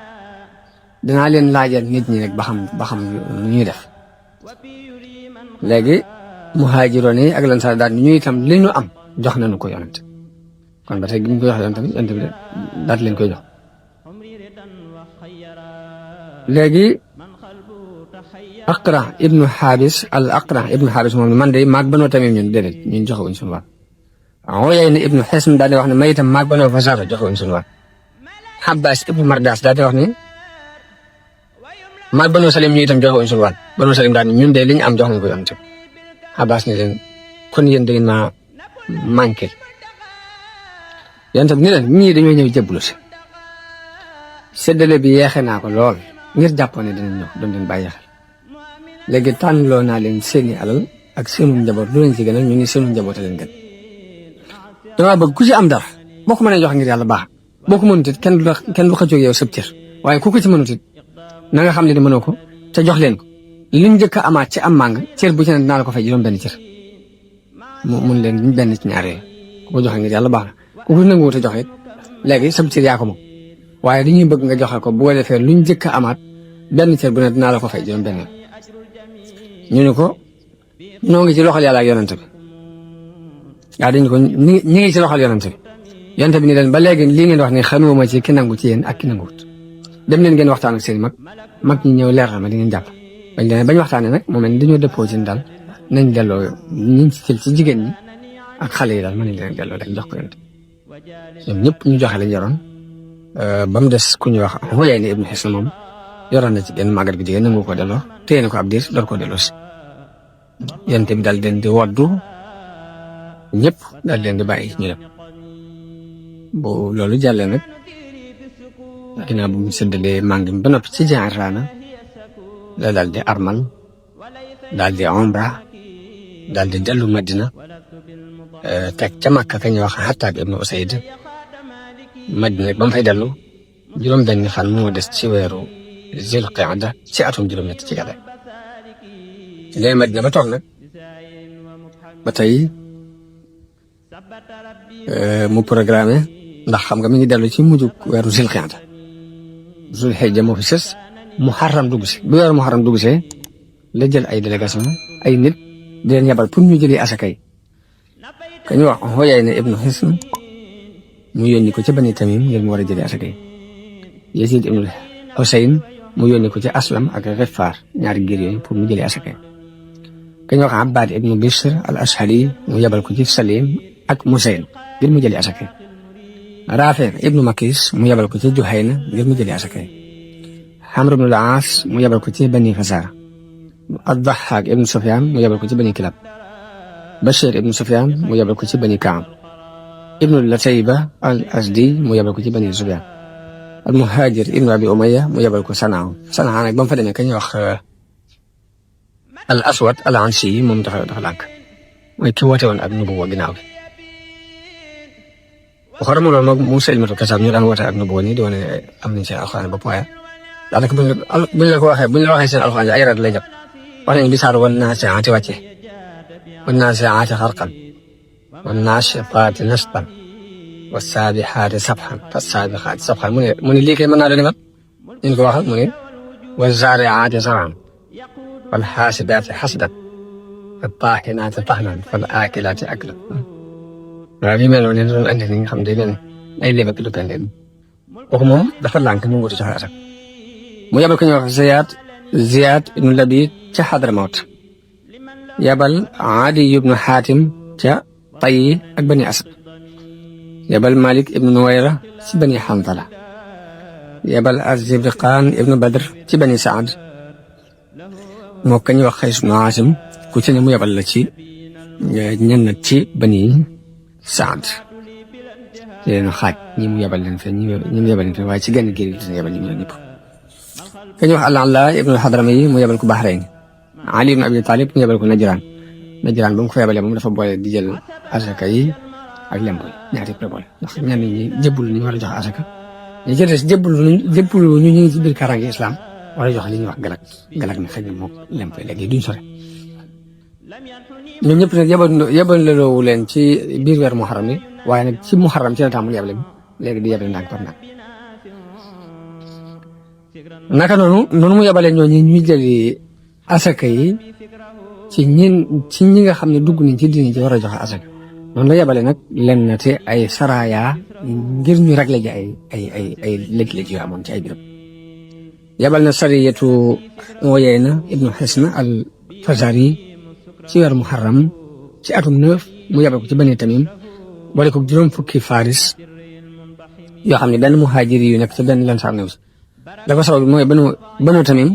danaa leen laajal nit ñi rek ba xam nu ñuy def léegi muhaajiroon yi ak lansaar daal ñu itam li ñu am jox nañu ko yonent kon ba tey gi ñu koy wax yonent bi daal leen koy jox léegi Aqra ibnu Xaabis moom man de maag Banu Tamim ñun déedéet ñun joxewuñ suñu wàll Uyayna ibnu Hisn daal di wax ne may itam maag Banu Fasaara joxewuñ suñu wàll Abbas ibnu Mardas daal di wax ne maag Banu Salim ñu itam joxewuñ suñu wàll Banu Salim daal ne ñun de li ñu am jox nañ ko yonent Abbas ne leen kon yéen da ngeen maa manqué yonent bi ne leen ñii dañoo ñëw jébbalu si séddale bi yeexe naa ko lool ngir jàppoon ne dinañ ñëw doon leen bàyyi xel léegi tànnloo naa leen seeni alal ak seenu njaboot lu leen ci gënal ñu ni seenu njaboot a leen gën dama bëgg ku ci am dara boo ko mënee jox ngir yàlla baax boo ko mënut it kenn du xëccoog yow sëb cër waaye ku ko ci mënut it na nga xam ne di mënoo ko te jox leen ko liñ njëkk a amaat ci am màng cër bu ci ne dinaa la ko fay juróom benn cër mun leen liñ benn ci ñaar yooyu ku ko joxe ngir yàlla baax na ku ko nanguwut a joxe it léegi sëb cër yaa ko moom waaye dañuy bëgg nga joxe ko bu ko defee luñ njëkk a amaat benn cër bu ne dinaa la ko fay juróom benn ñu ne ko noo ngi ci loxol yàlla ak yonent bi waaw dañu ko ñi ngi ci loxol yonent bi yonent bi ni leen ba léegi lii ngeen wax ne xamuma ci ki nangu ci yéen ak ki nanguwut dem leen ngeen waxtaan ak seen mag ñi ñëw leeral ma di ngeen jàpp bañ waxtaanee nag moo mel ni dañoo dëppoo ci daal nañ delloo ñi ci jël ci jigéen ñi ak xale yi daal mën nañ leen delloo rek jox ko yonent ñoom ñëpp ñu joxe lañ yoroon ba mu des ku ñuy wax Uyayna ibnu Hisn moom yoroon na ci genn màggat bi jigéen nangu ko delloo téye na ko ab diir door koo delloo si yonent bi daal leen di woddu ñëpp daal leen di bàyyi ñu dem bu loolu jàllee nag ginnaaw bu mu séddalee màng mi ba noppi ci Ji'rana la daal di armal daal di umra daal di dellu Madina teg ca Makka ka ñuy wax Xattaab ibnu Usayd Madina ba mu fay dellu juróom-benn fan moo des ci weeru Zil Qa'da ci atum juróom-ñett ci gàddaay léegi Madina ba toog nag ba tey mu programme ndax xam nga mi ngi dellu ci mujjug weeru Zil Qa'da Zul Hijja moo fi sës Muharram dugg si bu weeru Muharram dugg see la jël ay délégation ay nit di leen yabal pour ñu jëlee asaka yi ka ñu wax Uyayna ibnu Hisn mu yónni ko ca Bani Tamim ngir mu war a jëlee asaka yi Yazid ibnu Husayn mu yónni ko ci Aslam ak Ghifaar ñaari giir yooyu pour mu jëlee asaka yi ka ñu wax Abbad ibnu Bishr al Ashhali mu yabal ko ci Salim ak Musayn ngir mu jëlee asaka yi Rafi ibnu Makis mu yabal ko ci Juhayna ngir mu jëlee asaka yi Amr ibnu al-Aas mu yabal ko ci Bani Fasaara ad-Dahhaak ibnu Sufyaan mu yabal ko ci Bani Kilab Bashir ibnu Sufyaan mu yabal ko ci Bani Kaab ibnu Latayba al-Asdi mu yabal ko ci Bani Sufyaan al-Muhaajir ibnu Abi Umayya mu yabal ko Sanaa nag ba mu fa demee ka ñuy wax al-Aswad al-Ansi moom dafa lànk mooy ki woote woon ak nubuwa ginnaaw bi waxoon na loolu moom Musaylimatu Kazaab ñu daan woote ak nubuwa nii di wane am nañ seen alxuraan bopp waaye daanaka buñ la ko waxee seen alxuraan ay rat lay jàpp wax nañ bi saar wan naasi'aati wàcce wan naasi'aati xarqan wan naashiqaati nashtan was saabixaati sabxan fas saabixaati sabxan mu ne lii kay mën naa doon ñu ko waxal mu ne was zaari'aati zar'an wal xaasibaati xasdan fat taaxinaati taxnan fal aakilaati aklan waaw yu mel noonu doon andi ni nga xam day mel ay léeb ak lu pende kooku moom dafa lànk mu wuti joxe asak mu yabal ko ñu wax Ziyaad ibnu Labiid ca Xadramawt yabal Adi ibnu Xaatim ca Tayyi ak Bani Asad yabal Malik ibnu Nuwayra ci Bani Xandala yabal Az-Zibriqaan ibnu Badr ci Bani Saad moo ka ñu wax Qays ibnu Aasim ku ci ne mu yabal la ci ñenn ci Bani Saad di leen xaaj ñi mu yebal leen fee ñi mu yebal leen fee waaye ci genn géej gi yebal ñi ñëpp ka ñu wax al-Ala ibnu al-Hadrami mu yebal ko Bahrayn Ali ibn Abi Talib mu yebal ko Najraan ba mu ko yebalee moom dafa boole di jël asaka yi ak lemb yi ñaar yëpp la boole ndax ñenn ñi jébbul ñu war a jox asaka ñi ci des jébbul ñu ngi ci biir kaaraange islam war a jox li ñuy wax galak mi xëy na moom lemb yi léegi duñ sore ñoom ñëpp nag yebaleloowu leen ci biir weer muharram yi waaye nag ci muharram ci la tàmbali yebale léegi di yebale ndànk par ndànk naka noonu mu yebalee ñooñu ñuy jëli asaka yi ci ñi nga xam ne dugg nañ ci diine ci war a joxe asaka noonu la yebale nag len na te ay saraya ngir ñu réglé ji ay léeg-léeg yu amoon ci ay birab yebal na sariyatu Uyayna ibnu Hisn al Fazari ci weer muharram ci atum 9 mu yebal ko ci Bani Tamim boole ko juróom fukki faris yoo xam ne benn muhaajiri yu nekk ci benn lansaar new si la ko sabab mooy Banu Tamim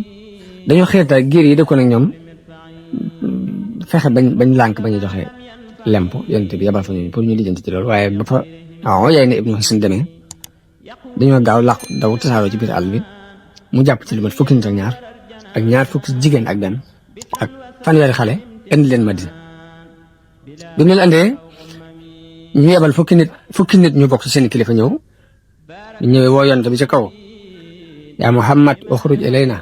dañoo xeeta giir yi dëkkoon ak ñoom fexe bañ lànk bañ a joxe lemp yonent bi yebal fa ñooñu pour ñu lijjanti ci loolu waaye ba fa Uyayna ibnu Hisn demee dañoo gaaw làqu daw tasaaroo ci biir àll bi mu jàpp ci lu mat fukki nit ak ñaar fukki jigéen ak benn ak fanweeri xale indi leen Madina bi mu leen andee ñu yebal fukki nit ñu bokk ci seen kilifa ñëw ñu ñëwee woo yonent bi ci kaw yaa Muhammad uxruj ilayna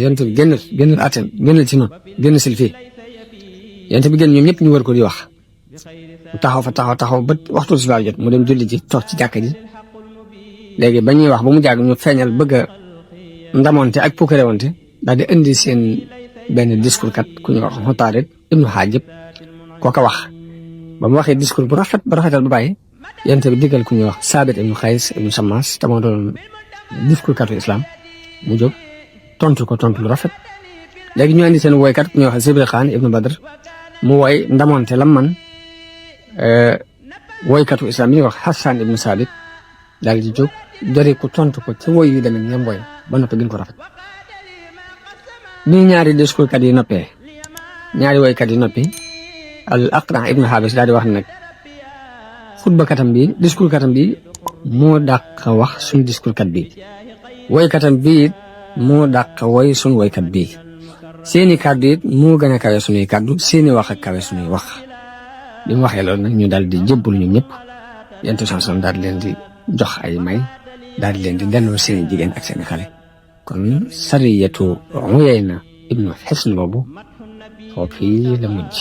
yonent bi génnal atem génnal ci noonu génn sil fii yonent bi génn ñoom ñëpp ñu wër ko di wax mu taxaw ba waxtu tisbaar jot mu dem julli ji toog ci jàkka ji léegi ba ñuy wax ba mu jàgg ñu feeñal bëgg a ndamonte ak puukarewante daal di indi seen benn discours kat ku ñu wax Xutaarid ibnu Xaajib kooka wax ba mu waxee discours bu rafetal ba bàyyi yonent bi diggal ku ñuy wax Saabit ibnu Xays ibnu Sammas te moo doon discours katu islam mu jóg tontu lu rafet léegi ñu indi seen woykat ku ñuy wax Zibri Xaan ibnu Badr mu woy ndamonte lam man woykatu islam yi ñuy wax Hassan ibnu Saabit daal di jóg jori ko tontu ko ci woy yu demee ñam woy ba noppi gën ko rafet bi ñaari discours kat yi noppee ñaari woykat yi noppi al Aqra ibnu Habis daal di wax nag xutba katam bi discours katam bi moo dàq wax suñ discours kat bi woykatam bi moo dàq woy suñ woykat bi seeni kàddu it moo gën a kawe suñuy kàddu seeni wax ak kawe suñuy wax bi mu waxee loolu nag ñu daal di jébbul ñu ñëpp yentu sanson daal di leen di jox ay may daal di leen di delloo seeni jigéen ak seeni xale kon sariyatu Uyayna ibnu Hisn boobu foofii la mujj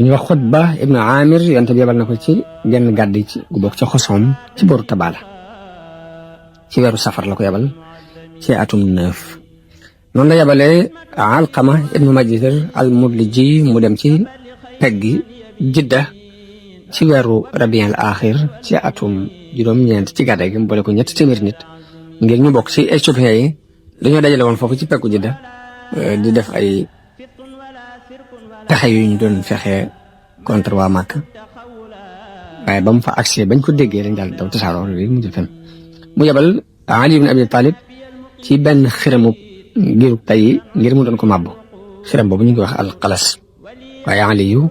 ñu wax Xutba ibnu Amir yonte bi yebal na ko ci genn gàdd ci gu bokk ci Xosom ci boru Tabala ci weeru safar la ko yebal ci atum 9 noonu la yebalee Alqama ibnu Majzir al Mudliji mu dem ci peggi Jidda ci weeru Rabiul Axir ci atum juróom-ñeent ci gàddaay gi mu boole ko 300 nit ngir ñu bokk ci éthiopien yi dañoo dajale woon foofu ci peggu Jidda di def ay pexe yu ñu doon fexe contre waa Màkka waaye ba mu fa accès bañ ko déggee dañ daal daw tasaaroo li mu jëfem mu yebal Ali ibn Abi Talib ci benn xiramu giru tay ngir mu doon ko màbbu xiram boobu ñu ngi wax al-Qalas waaye Ali yu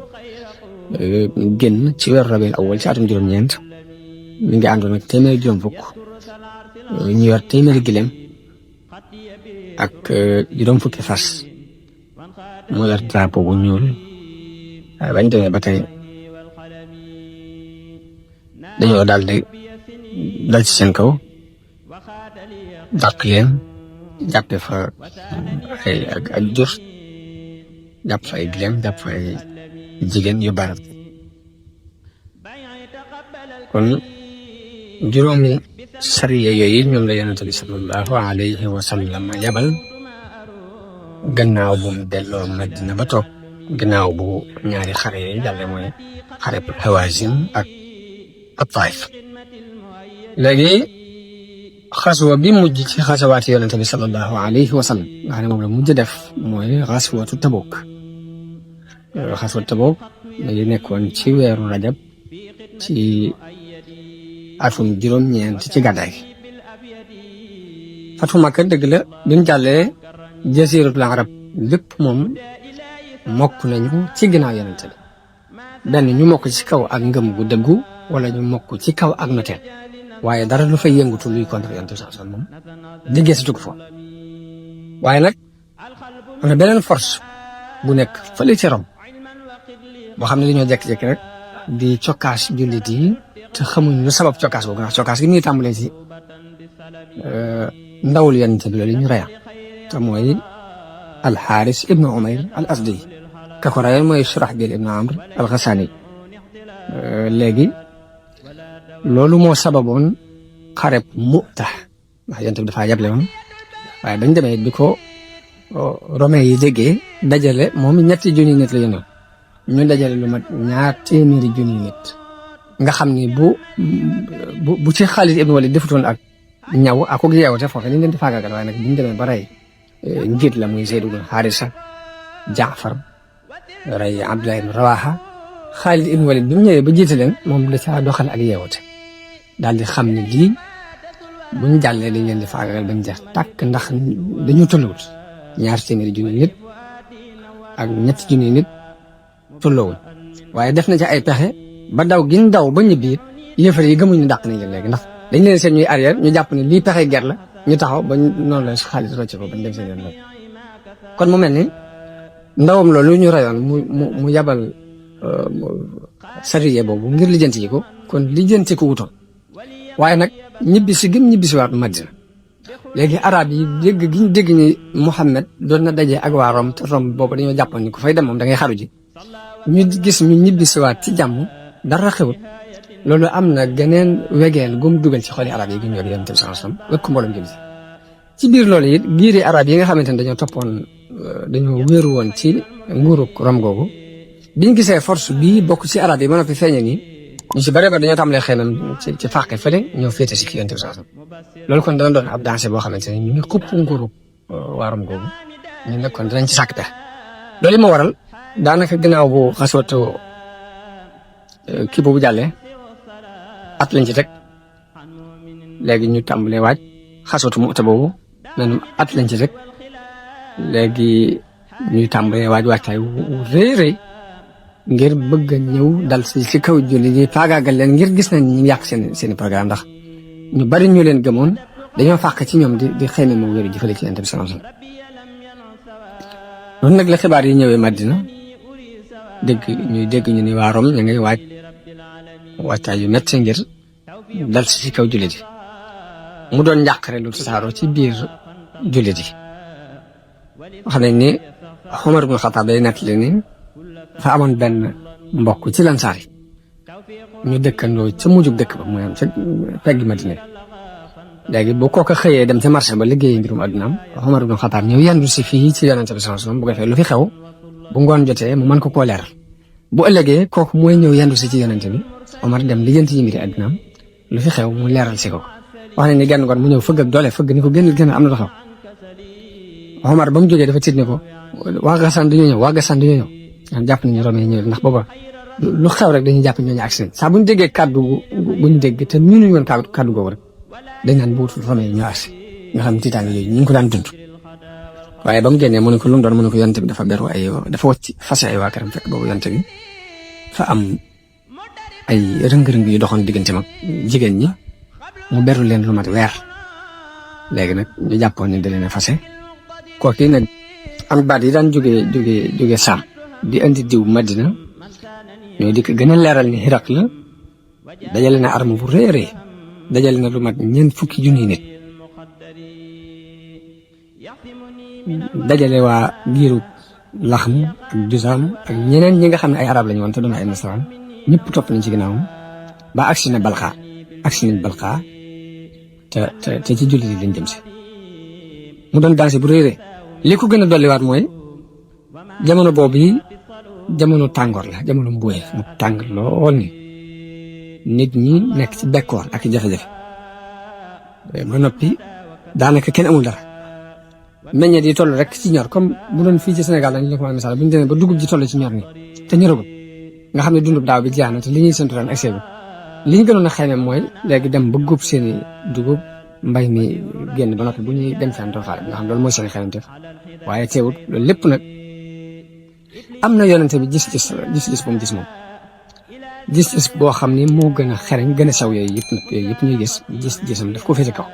génn ci weeru Rabiul Awwal ci atum juróom-ñeent mi ngi àndoon ak téeméeri juróom fukk ñu yor téeméeri gileem ak juróom fukki fas mu yor drapeau bu ñuul waaye bañ demee ba tey dañoo daal di dal ci seen kaw dàq leen jàppe fa ay ak jur jàpp fa ay gileem jàpp fa ay jigéen yu bari kon juróomi sariya yooyu ñoom la yonent bi sallallahu alayhi wa sallam yabal gannaaw bu mu delloo Madina ba toog gannaaw bu ñaari xare yi jàlle mooy xare Hawazin ak Taif léegi xaswa bi mujj ci xasawaati yonent bi sallallahu alayhi wa sallam nga xam ne moom la mujj def mooy xaswatu Tabuk xaswatu Tabuk mu ngi nekkoon ci weeru rajab ci atum juróom-ñeent ci gàddaay fatu Makka dëgg la bi mu jàllee jasiratul arab lépp moom mokk nañu ci ginnaaw yonent bi benn ñu mokk ci kaw ak ngëm gu dëggu wala ñu mokk ci kaw ak noteel waaye dara lu fay yëngutu luy contre yonent bi sallallahu alayhi wasallam moom déggee si tugg fa waaye nag am na beneen force bu nekk fële ci Rome boo xam ne dañoo jékki-jékki rek di cokkaas jullit yi te xamuñ lu sabab cokkaas boobu ndax cokkaas gi ñuy tàmbalee ci ndawul yonent bi loolu ñu reya te mooy alxaaris ibnu umayr al asdi ka ko reyal mooy Surahbil ibnu amr al xasaani léegi loolu moo sababoon xareb Mu'ta ndax yonent bi dafaa yable woon waaye bañ demee bi ko romain yi déggee dajale moom 3 junni nit la yónnoon ñu dajale lu mat 200 junni nit nga xam ni bu ci Xaalid ibnu Walid defutoon ak ñaw ak ak yeewute foofu dañ leen di faagaagal waaye nag biñ demee ba rey njiit la muy Zayd ibnu Haarisa Jaafar rey Abdullah ibnu Rawaha Xaalid ibnu Walid bi mu ñëwee ba jiite leen moom da caa doxal ak yeewute daal di xam ne lii buñ jàllee dañ leen di faagaagal bañ jeex tàkk ndax dañu tolluwul 200 junni nit ak 3 junni nit tolluwul waaye def na ci ay pexe ba daw giñ daw ba ñibbi it yëfar yi gëmuñu dàq nañ leen léegi ndax dañ leen seen ñuy arrière ñu jàpp ne lii pexe ger la ñu taxaw ba noonu la Xaalid rocce ko bañ dem seen yoon kon mu mel ni ndawam loolu ñu rayoon mu yabal sariye boobu ngir lijjanti yi ko kon lijjanti ko wutoon waaye nag ñibbisi gëm ñibbisi waat Madina léegi arab yi dégg ni Muhammad doon na daje ak waa Rome te Rome boobu dañoo jàppoon ni ku fay dem moom da ngay xaru ji ñu gis ñu ñibbisi waat ci jàmm dara xewut loolu am na geneen wegeel gum dugal ci xoli arab yi gi ñu yonent bi sallallahu alayhi wasallam wekk mboolem jëm ci biir loolu it giiri arab yi nga xamante ne dañoo wéeru woon ci nguurug Rome googu biñ gisee force bii bokk ci arab yi mën a fi feeñe nii ñu ci bare ba dañoo tàmbalee xëy na ci fàqe fële ñoo féete si kii yonent bi sallallahu alayhi wasallam loolu kon dana doon ab danger boo xamante ne ñu ngi xupp nguurug waa Rome googu ñu nag kon dinañ ci sàkk pexe loolu moo waral daanaka gannaaw bu xaswatu kii boobu jàllee at lañ ci teg léegi ñu tàmbalee waaj xaswatu Mu'ta boobu nañu at lañ ci teg léegi ñuy tàmbalee waajtaay wu rëy rëy ngir bëgg a ñëw dal ci kaw julli yi faagaagal leen ngir gis nañ ñu yàq seen programme ndax ñu bari ñu leen gëmoon dañoo fàq ci ñoom di xëyme moo wéru jëfale ci Yonent bi sallallahu alayhi wasallam loolu nag la xibaar yi ñëwee Madina dégg ñu ni waa Rome ñu ngay waajtaay yu metti ngir dal ci kaw jullit yi mu doon njàqare lu tasaaroo ci biir jullit yi wax nañ ni Umar ibn Xattaab day nettali ni dafa amoon benn mbokk ci Lansaar yi ñu dëkkandoo ca mujjug dëkk ba mooy am ca pegg Madina léegi bu kooka xëyee dem ca marché ba liggéeyi mbirum addunaam Umar ibn Xattaab ñëw yendu si fii ci Yonent bi sallallahu alayhi wasallam bu ko defee lu fi xew bu ngoon jotee mu mën ko koo leeral bu ëllëgee kooku mooy ñëw yendu si ci Yonent bi Omar dem lijjanti yi mbiri addunaam lu fi xew mu leeral si ko wax nañ ni genn ngoon mu ñëw fëgg ak doole fëgg ni ko génn am na lu xew Omar ba mu jógee dafa tiit ni ko waa Gassane dañoo ñëw jàpp nañu Rome yi ñëw ndax booba lu xew rek dañuy jàpp ñooñu accident saa bu ñu déggee kàddu buñ dégg te mënuñu woon kàddu googu rek dañ naan bu wutul Rome yi ñoo agsi nga xam ne tiitaange yooyu ñu ngi ko daan dund waaye ba mu génnee mu ne ko lu mu doon mu ne ko Yonent bi dafa beru dafa wacc fase ay waa këram fekk boobu Yonent bi fa am ay rëng-rëng yu doxoon diggante mag jigéen ñi mu beru leen lu mat weer léegi nag ñu jàppoon ne da leen a fase kooku nag am baat yi daan jóge Saam di andi diw Madina ñoo di ko gën a leeral ni Hiraq la dajale na arme bu rëy a rëy dajale na lu mat 40 junni nit dajale waa giiru Laxm ak Juzaam ak ñeneen ñi nga xam ne ay arab lañu woon te doon ay nasaraan ñëpp topp nañ ci ginnaawam ba agsi nañ Balqa te ci jullit yi lañ jëm si mu doon dansé bu rëy li ko gën a dolliwaat mooy jamono boobu yi jamono tàngoor la jamono mbuwee mu tàng lool ni nit ñi nekk ci bekkoor ak jafe-jafe ba noppi daanaka kenn amul dara meññeet yi toll rek ci ñor comme bu doon fii ci Sénégal dañu la ko mën a misaal bu ñu demee ba dugub ji toll ci ñor ni te ñoragul nga xam ne dundub daaw bi jeex na te li ñuy séntu ren ak seegul li ñu gënoon a xayma mooy léegi dem ba góob seeni dugub mbay mi génn ba noppi bu ñuy dem fenn tool nga xam loolu mooy seen xelanteef waaye teewut loolu lépp nag am na Yonent bi gis-gis bu mu gis moom gis-gis boo xam ni moo gën a xereñ gën a saw yooyu yëpp ñuy gis-gisam daf ko féete kaw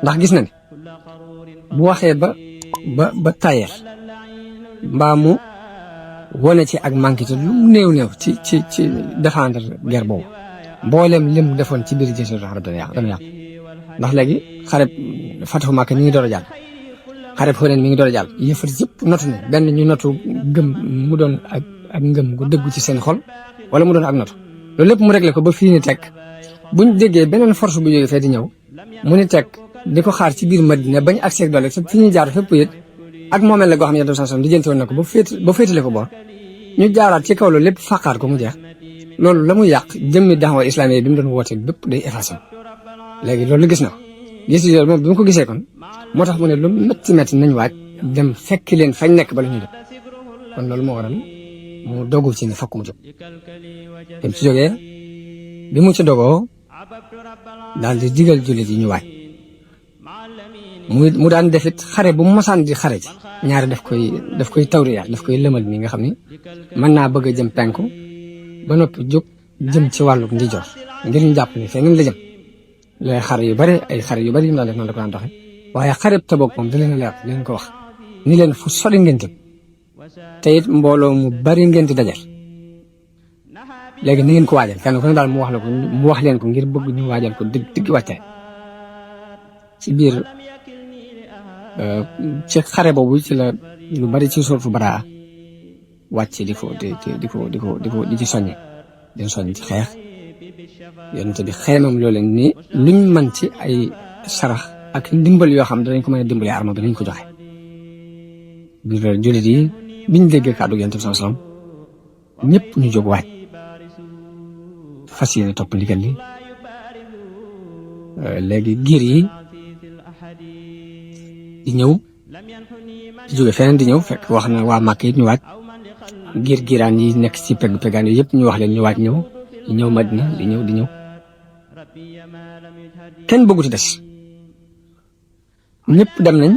ndax gis na ne bu waxee ba tayel mbaa mu wane ci ak manqué te lu mu néew ci défendre guerre boobu mboolem lim defoon ci biir Jaziratul Arab dana yàq ndax léegi xareb Fatahu Makka mi ngi door a jàll xareb Hunayn mi ngi door a jàll yëfar yëpp notu ne benn ñu notu gëm mu doon ak ngëm gu dëggu ci seen xol wala mu doon ak notu loolu lépp mu réglé ko ba fii ni teg buñ déggee beneen force bu jógee fee di ñëw mu ni teg di ko xaar ci biir Madina bañ accès doole fi ñuy jaar fépp it ak moomeel la goo xam ne Yonent bi sallallahu alayhi wasallam lijjanti woon na ko ba féetale ko boor ñu jaaraat ci kaw loolu lépp faqaar ko mu jeex loolu la muy yàq jëmmi daawa islamique bi mu doon woote bépp day effacé léegi loolu gis na ko gis loolu moom bi mu ko gisee kon moo tax mu ne lu métti nañ waaj dem fekki leen fañ nekk bala ñu dem kon loolu moo waral mu dogu ci ne fokk mu jóg bi mu ci jógee bi mu ci dogoo daal di digal jullit yi ñu waaj mu daan defit xare bu mu masaan di xare ci ñaari daf koy tawriyaat daf koy lëmal nii nga xam ni mën naa bëgg a jëm penku ba noppi jóg jëm ci wàllu ndijoor ngir ñu jàpp ne feneen la jëm lay xare yu bari ay xare yu bari yu mu daan def noonu la ko daan doxe waaye xare Tabuk moom da leen a leer leen ko wax ni leen fu sori ngeen jëm te it mbooloo mu bari ngeen di dajal léegi ni ngeen ko waajal kenn ku ne daal mu wax leen ko ngir bëgg ñu waajal ko digg wàcce ci biir ci xare boobu ci la lu bari ci suuratul Baraa wàcce di ci soññe di soññ ci xeex yonent bi xeemam loo leen ni luñ mën ci ay sarax ak ndimbal yoo xam danañ ko mën a dimbalee arma bi nañ ko joxe biir jullit yi biñ déggee kàddu Yonent bi sallallahu alayhi wasallam ñëpp ñu jóg waaj fas yéene topp ndigal li léegi giir yi di ñëw di jóge feneen di ñëw fekk wax na waa Màkka it ñu waaj giiraan yi nekk ci pegaan yooyu yëpp ñu wax leen ñu waaj ñëw Madina di ñëw kenn bëgguti des ñëpp dem nañ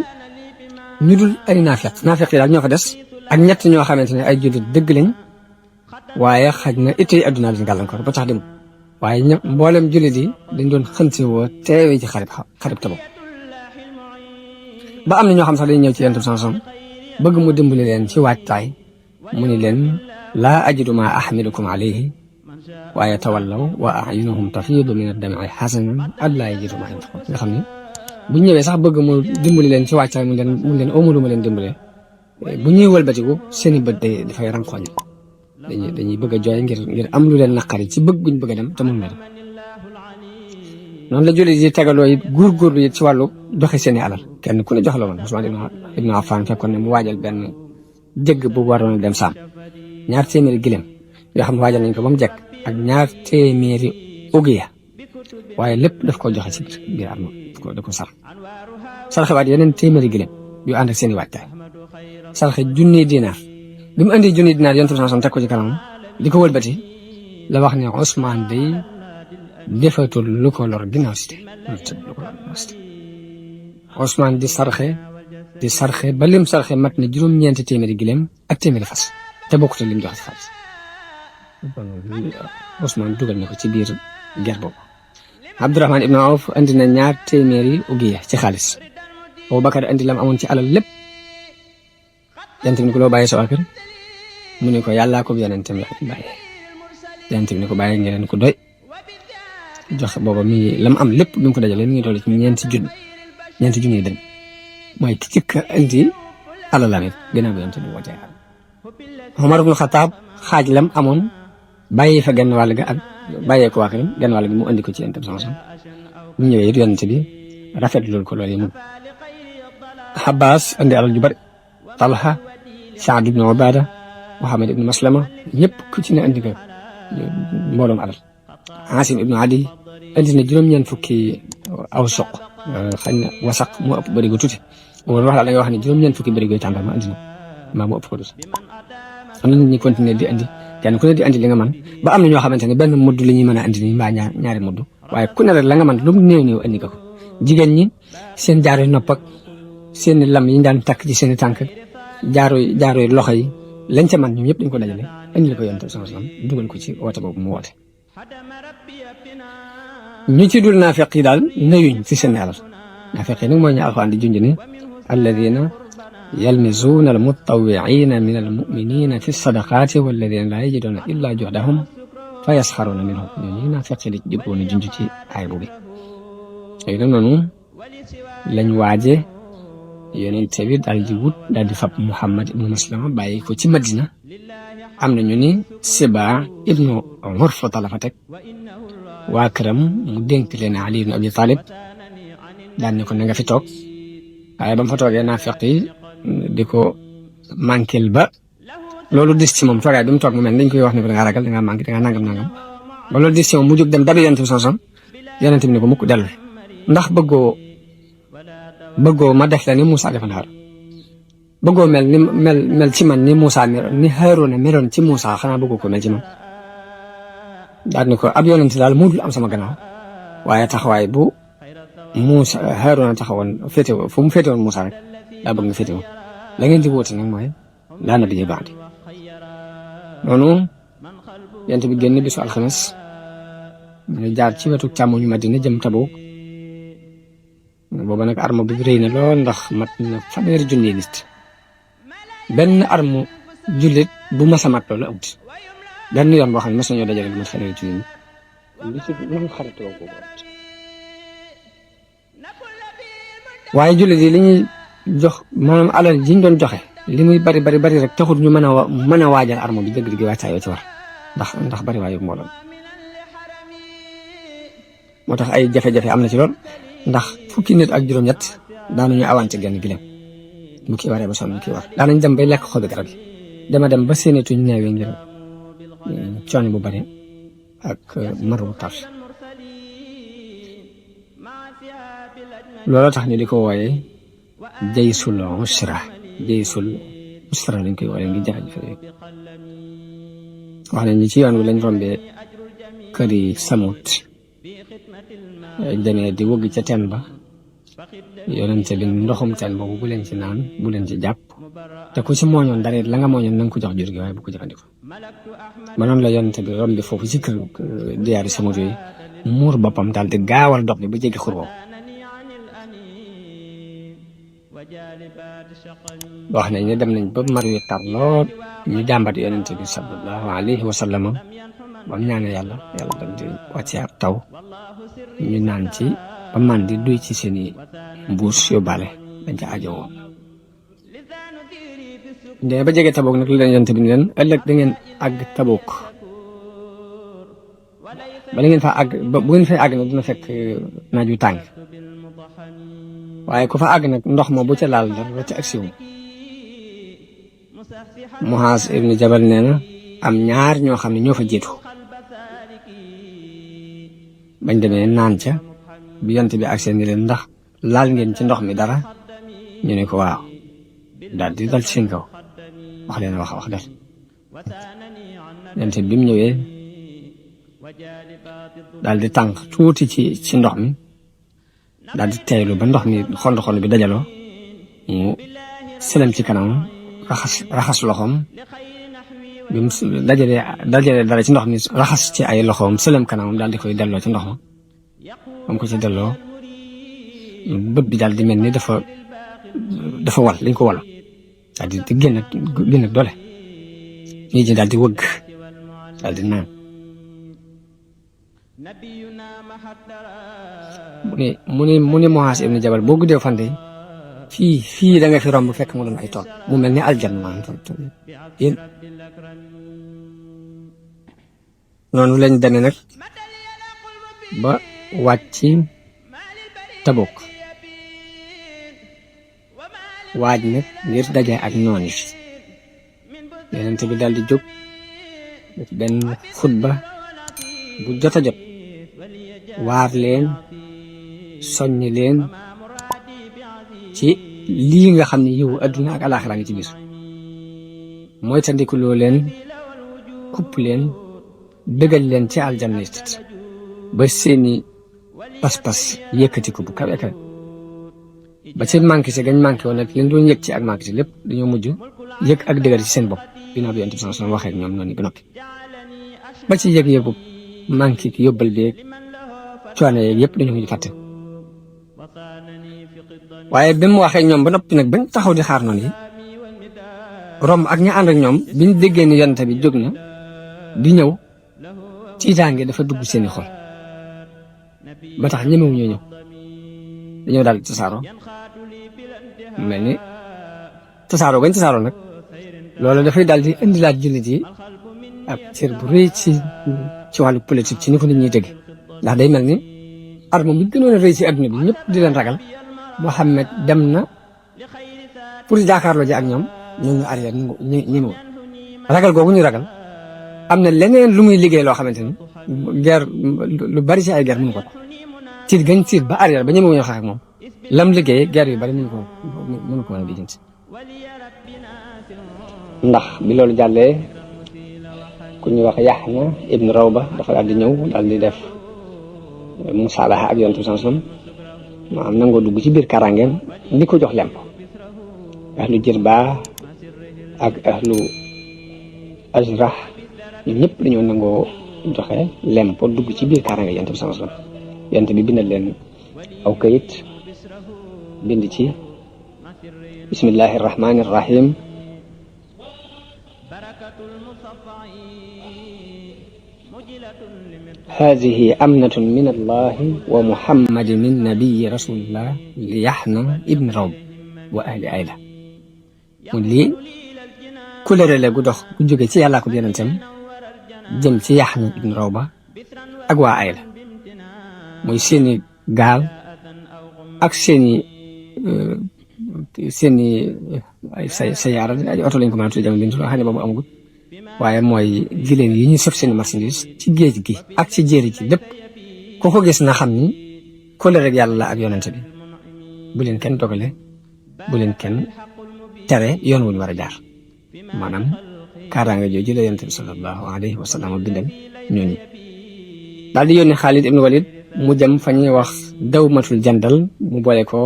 ñu dul ay naafeq yi daal ñoo fa des ak ñett ñoo xamante ne ay jullit dëgg lañ waaye xaj na ittey adduna lañ gàllankoor ba tax dem waaye mboolem jullit yi dañ doon xënte woo teewee ci xarib Tabuk ba am na ñoo xam sax dañ ñëw ci Yonent bi sallallahu alayhi wasallam bëgg mu dimbali leen ci waajtaay mu ni leen laa ajidu maa ahmilukum alayhi waaye tawallaw wa a'yunuhum tafiidu min ad-dam'i hasanan allaa yajidu maa yunfiqun nga xam ne bu ñëwee sax bëgg mu dimbali leen ci waajtaay mu leen amulu ma leen dimbalee bu ñuy wëlbatiku seeni bët dafay rankoñ dañuy bëgg a jooy ngir am lu leen naqari ci bëgg guñ bëgg a dem te mun na dem noonu la jullit yi tegaloo it góorgóorlu it ci wàllu joxe seeni alal kenn ku ne jox la woon Usmaan ibn Affaan fekkoon ne mu waajal benn jëgg bu waroon a dem saam 2 téeméeri gileem yoo xam ne waajal nañ ko ba mu jekk ak 2 téeméeri ugiya waaye lépp daf ko joxe ci biir arma da ko sarxe waat yeneen 1 téeméeri gileem yu ànd ak seeni waajtaay sarxe 1,000 dinaar bi mu andi 1,000 dinaar Yonent bi sallallahu alayhi wasallam teg ko ci kanam di ko wëlbati la wax ne Usmaan day defatul lu ko lor ginnaaw si Usmaan di sarxe ba lim sarxe mat na 9 téeméeri gileem ak téeméeri fas te bokkut lim joxe ci xaalis Usmaan dugal na ko ci biir guerre boobu Abdurahmaan ibn Awf andi na 2 téeméeri ugiya ci xaalis Abubakar andi lam amoon ci alal lépp Yonent bi ni ko loo bàyyee sa waa kër mu ne ko yàllaa ko yonentam la bàyyee Yonent bi ni ko bàyyee ngeen ko doy joxe booba mi lam am lépp bi mu ko dajalee mi ngi toll ci 4 junni dem mooy ki ci indi alalam it gannaaw bi Yonent bi wootee Umar ibn Xattaab xaaj lam amoon bàyyi fa genn wàll ga ak bàyyee ko waa këram genn wàll gi mu andi ko ci Yonent bi sallallahu alayhi wasallam mu ñëwee it Yonent bi rafetlu ko loolu yi mu Abbas andi alal ju bari Talha Saad ibn Ubaada Muhammad ibn Maslama ñëpp ku ci ne andi ko mbooloom alal Asim ibn Adi andi na 9 fukki aw soq xañ na wasaq moo ëpp bëri gu tuuti wala wax da nga wax ne 9 fukki bëri goy tàndal ma andi na maa moo ëpp ko tuuti am na nit ñi continuer di andi kenn ku ne di andi li nga man ba am na ñoo xamante ne benn mudd li ñuy mën a andi nii mbaa ñaari mudd waaye ku ne rek la nga man lu mu néew andi nga ko jigéen ñi seen jaaro nopp ak seen lam yi ñu daan takk ci seen tànk jaaro loxo yi lañ ca man ñoom yëpp dañ ko dajale andi la ko Yonent bi sallallahu alayhi wasallam dugal ko ci woote boobu mu woote ñu ci dul naafiq yi daal nayuñ fi seen alal naafiq yi nag mooy ñu alxuraan di junj ne alladina yalmizuuna almutawwiina min almuminina fi sadaqaati walladina laa yajiduuna illa juhdahum fa yasxaruuna minhum ñooñu naafiq yi di jubboon a junj ci aay boobu léegi nag noonu lañ waaje yonent bi daal di wut daal di fab Muhammad ibnu Maslama bàyyi ko ci Madina am na ñu ni Siba ibnu Urfata la fa teg waa këram mu dénk leen Ali ibnu Abi Talib daan ne ko na nga fi toog waaye ba mu fa toogee naafiq yi di ko manquel ba loolu dis ci moom toogaay bi mu toog mu mel dañ koy wax ne ko da ngaa ragal da ngaa manqué da ngaa nangam ba loolu dis ci moom mu jóg dem dabi yonent bi sansom yonent bi ne ko mukk dellu ndax bëggoo ma def la ni Moussa defoon Haaruna bëggoo mel ci man ni Moussa ni Haaruna meloon ci Moussa xanaa bëggoo ko mel ci man daal ni ko ab yonent daal moo dul am sama gannaaw waaye taxawaay bu Moussa Haaruna taxawoon féetewoo fu mu féetewoon Moussa rek daa bëgg nga féetewoo la ngeen di wóote nag mooy laa nabiyya ba'di noonu yonent bi génn bisu alxames ñu jaar ci wetu càmmoñu Madina jëm Tabuk booba nag arme bi rëy na lool ndax mat na 1,000 nit benn arme jullit bu mas a mat loolu amut benn yoon boo xam ne mas nañoo dajale lu mat 1,000 nit li ci lu xaritoo boobu amut waaye jullit yi li ñuy jox maanaam alal ji ñu doon joxe li muy bari rek taxut ñu mën a waajal arme bi dëgg-dëgg waajtaay yoo ci war ndax bari waayu mbooloo moo tax ay jafe-jafe am na ci lool ndax fukki nit ak juróom-ñett daanuñu awante genn gileem mu kii waree ba sonn mu kii war daanañ dem bay lekk xobi garab yi dem ba séenatuñ neewee ngir coono bu bari ak mar bu tar looloo tax ñu di ko wooyee jaysul usra lañ koy wooyee ngi jafe-jafe wax nañ ñi ci yoon wi lañ rombee kër yi Samut demee di wëgg ca teen ba yonente bi ndoxum teen boobu bu leen ci naan bu leen ci jàpp te ku ci mooñoon dara la nga mooñoon na nga ko jox jur gi waaye bu ko jëfandikoo ba noonu la yonente bi rombi foofu ci kër diyaari Samut yooyu muur boppam daal di gaawal dox bi ba jéggi xur boobu wax nañ ne dem nañ ba mar yu tar lool ñu jàmbat yonente bi sallallahu alayhi wa sallam ba mu ñaane yàlla dal di wàcce ab taw ñu naan ci ba man di duy ci seeni mbuus yóbbaale dañ ca ajowoo ndee ba jege Tabuk nag li leen yonent bi ni leen ëllëg da ngeen àgg Tabuk bala ngeen fa àgg bu ngeen fay àgg nag dina fekk naaj wu tàng waaye ku fa àgg nag ndox ma bu ca laal dara ca agsi wu Muaaz ibn Jabal nee na am ñaar ñoo xam ne ñoo fa jiitu bañ demee naan ca bi yonent bi ak seen ni leen ndax laal ngeen ci ndox mi dara ñu ne ko waaw daal di dal ci seen kaw wax leen wax dal yonent bi mu ñëwee daal di tànk tuuti ci ndox mi daal di teeylu ba ndox mi xond bi dajaloo mu selem ci kanam raxas loxoom bi mu dajalee dara ci ndox mi raxas ci ay loxoom selem kanamam daal di koy delloo ci ndox ma ba mu ko ci delloo bët bi daal di mel ni dafa wal liñ ko wal daal di génn ak doole ñii ji daal di wëgg daal di naan mu ne Muaaz ibn Jabal boo guddee fan de fii da nga fi romb fekk mu doon ay tool mu mel ni aljanna maanaam tool yéen noonu lañ demee nag ba wàcc Tabuk waaj nag ngir daje ak noon yi yonent bi daal di jóg benn xutba bu jot a jot waar leen soññ leen ci lii nga xam ne yiw adduna ak alaaxira ngi ci biir mooy tandikuloo leen kupp leen dëggal leen ci aljanna ba seeni pas-pas yëkkati ko bu kawe kawe ba ci manqué si gañ manqué woon nag leen doon yëg ci ak manqué si lépp dañoo mujj yëg ak dëggal ci seen bopp ginnaaw bi Yonent bi sallallahu alayhi wasallam waxee ak ñoom noonu ba noppi ba ci yëg-yëgu manqué ki yóbbal beeg coono yeeg yëpp dañu mujj fàtte waaye bi mu waxee ñoom ba noppi nag bañ taxaw di xaar noonu yi romb ak ña ànd ak ñoom biñ déggee ni yonent bi jóg na di ñëw tiitaange dafa dugg seeni xol ba tax ñemewu ñoo ñëw dañoo daal di tasaaroo mel ni tasaaroo gañ tasaaroo nag loolu dafay daal di indilaat jullit yi ab cër bu rëy ci wàllu politique ci ni ko nit ñuy dégg ndax day mel ni arme bi gënoon a rëy ci adduna bi ñëpp di leen ragal Muhammad dem na pour jàkkaarloo ji ak ñoom ñu arrière ñu ragal googu ñu ragal am na leneen lu muy liggéey loo xamante ni guerre lu bari ci ay guerre mënu ko tiit gañ tiit ba arrière ba ñemewuñu xeex ak moom lam liggéey guerre yu bari mënu ko mën a lijjanti ndax bi loolu jàllee ku ñuy wax Yaxya ibn Rawba dafa daal di ñëw daal di def musaalaha ak Yonent bi sallallahu alayhi wasallam maanaam nangoo dugg ci biir karangeem di ko jox lemp ahlu Jirba ak ahlu Ajrah ñun ñëpp dañoo nangoo joxe lemp dugg ci biir karange Yonent bi sallallahu alayhi wasallam Yonent bi bindal leen aw kayit bind ci bismillahir rahmanir rahim هذه أمنة من الله ومحمد من نبي رسول الله ليحنى ابن روب وأهل عيلة ولي كل رلا قدخ جوجي تي الله كدير انتم جم تي يحنى ابن روبا أقوى عيلة موي سيني قال أك سيني سيارة أي أوتو لينكم عم تجمع بنتو هاني بابا أمغو waaye mooy giléem yi ñu sëf seen marchandise ci géej gi ak ci jéeri ji lépp ku ko gis na xam ni kóllëre rek yàlla la ak yonente bi bu leen kenn dogale bu leen kenn tere yoon wuñu war a jaar maanaam kaaraanga jooju la yonente bi sallallahu alayhi wa sallam bindal ñooñu daal di yónni Xaalid ibn Walid mu jëm fa ñuy wax dawmatul jandal mu boole ko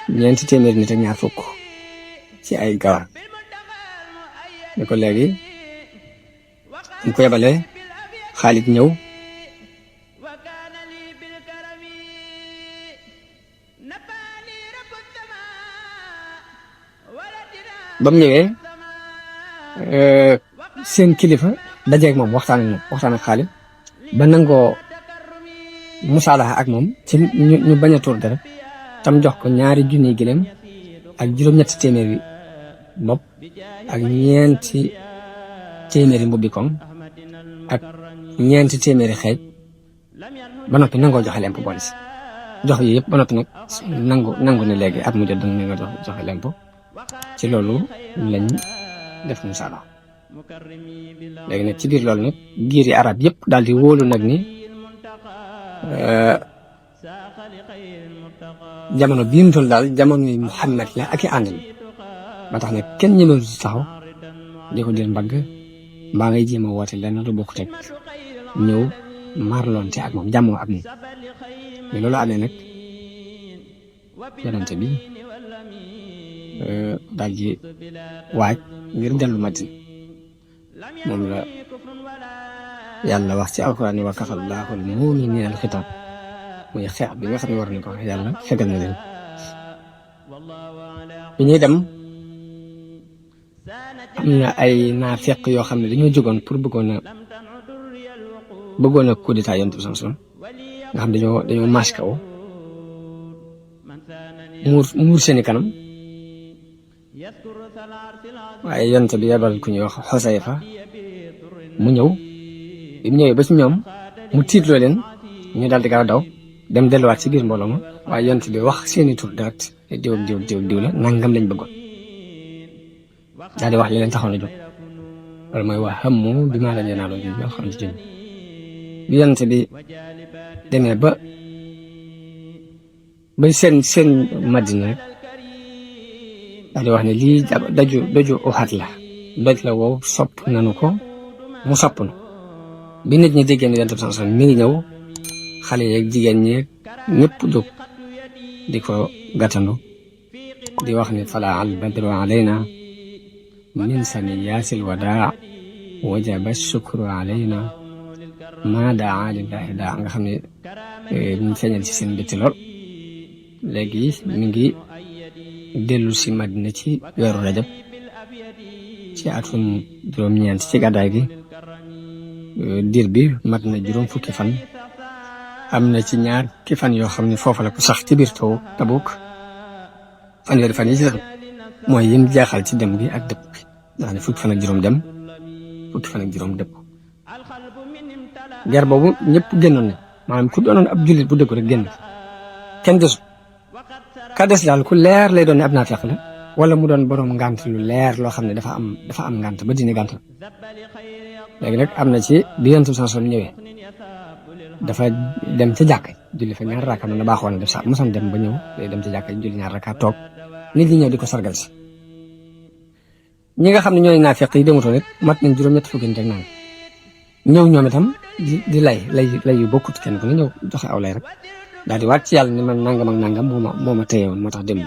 400 nit ak ñaar fukk ci ay gawar ni ko léegi ñu ko yebalee Xaalid ñëw ba mu ñëwee seen kilifa dajeeg moom waxtaan ak Xaalid ba nangoo musaalaha ak moom ci ñu bañ a tuur dara tam jox ko 2 junniy gileem ak 700 bopp ak 4 téeméeri mbubbi koŋ ak 4 téeméeri xeej ba noppi nangoo joxe lemp boole si jox yi yëpp ba noppi nag nangu ne léegi at mu jot danga nga joxe lemp ci loolu lañ def musaala léegi nag ci biir loolu nag giir yi arab yëpp daal di wóolu nag ni jamono bii mu toll daal jamono yi Muhammad la ak i àndal ba tax nag kenn ñëmelu si taxaw di ko jël mbagg mbaa ngay jéem a woote lenn lu bokk teg ñëw marloonte ak moom jàmmoo ak moom mais loolu amee nag yonente bi daal di waaj ngir dellu Madina moom la yàlla wax ci alxuraan wa kafallaahu al-mu'miniina al-qitaal muy xeex bi nga xam ne war na ko yàlla fegal na leen bi ñuy dem am na ay naafeq yoo xam ne dañoo jógoon pour bëggoon a coup d'état Yonent bi sallallahu alayhi wasallam nga xam dañoo masque wu muur seeni kanam waaye Yonent bi yebal ku ñuy wax Xusayfa mu ñëw bi mu ñëwee ba ci ñoom mu tiitloo leen ñu daal di gaaw daw dem delluwaat ci biir mbooloo ma waaye Yonent bi wax seeni tur direct diw la nangam lañ bëggoon daal di wax li leen taxoon a jóg loolu mooy wax hammu bimaa lam yanaalu min al-xaraj bi Yonent bi demee ba seen Madina rek daal di wax ne lii doju Uhud la doj la wow sopp nanu ko mu sopp na bi nit ñi déggee ne Yonent bi sallallahu alayhi wasallam mi ngi ñëw xale yeeg jigéen ñeeg ñëpp jóg di ko gàttandu di wax ne talaa al badru alayna min saniyaatil wadaa wajaba shukru alayna maa daa lillahi daa nga xam ne ñu feeñal ci seen bitti lool léegi mi ngi dellu si Madina ci weeru rajab ci atum juróom-ñeent ci gàddaay gi diir bi mat na juróom fukki fan am na ci ñaar ki fan yoo xam ne foofa la ko sax ci biir taw Tabuk fanweeri fan yi ci mooy yim jaaxal ci dem gi ak dëpp bi ndax ne fukki fan ak juróom dem fukki fan ak juróom dëpp ger boobu ñëpp génnoon ne maanaam ku doonoon ab jullit bu dëgg rek génn kenn desu ka des daal ku leer lay doon ne ab naafeq la wala mu doon borom ngànt lu leer loo xam ne dafa am ngànt ba dina ngànt léegi nag am na ci bi Yonent bi sallallahu alayhi wasallam ñëwee dafa dem ca jàkka julli fa ñaar rakka na baaxoon def sax mosoon dem ba ñëw day dem ca jàkka julli ñaar rakka toog nit ñi ñëw di ko sargal si ñi nga xam ne ñooy naafeq yi demutoon it mat nañ juróom-ñett fukki nit ak naan ñëw ñoom itam di lay yu bokkut kenn ku ne ñëw joxe aw lay rek daal di waat ci yàlla ni man nangam ak nangam moo ma téye woon moo tax dem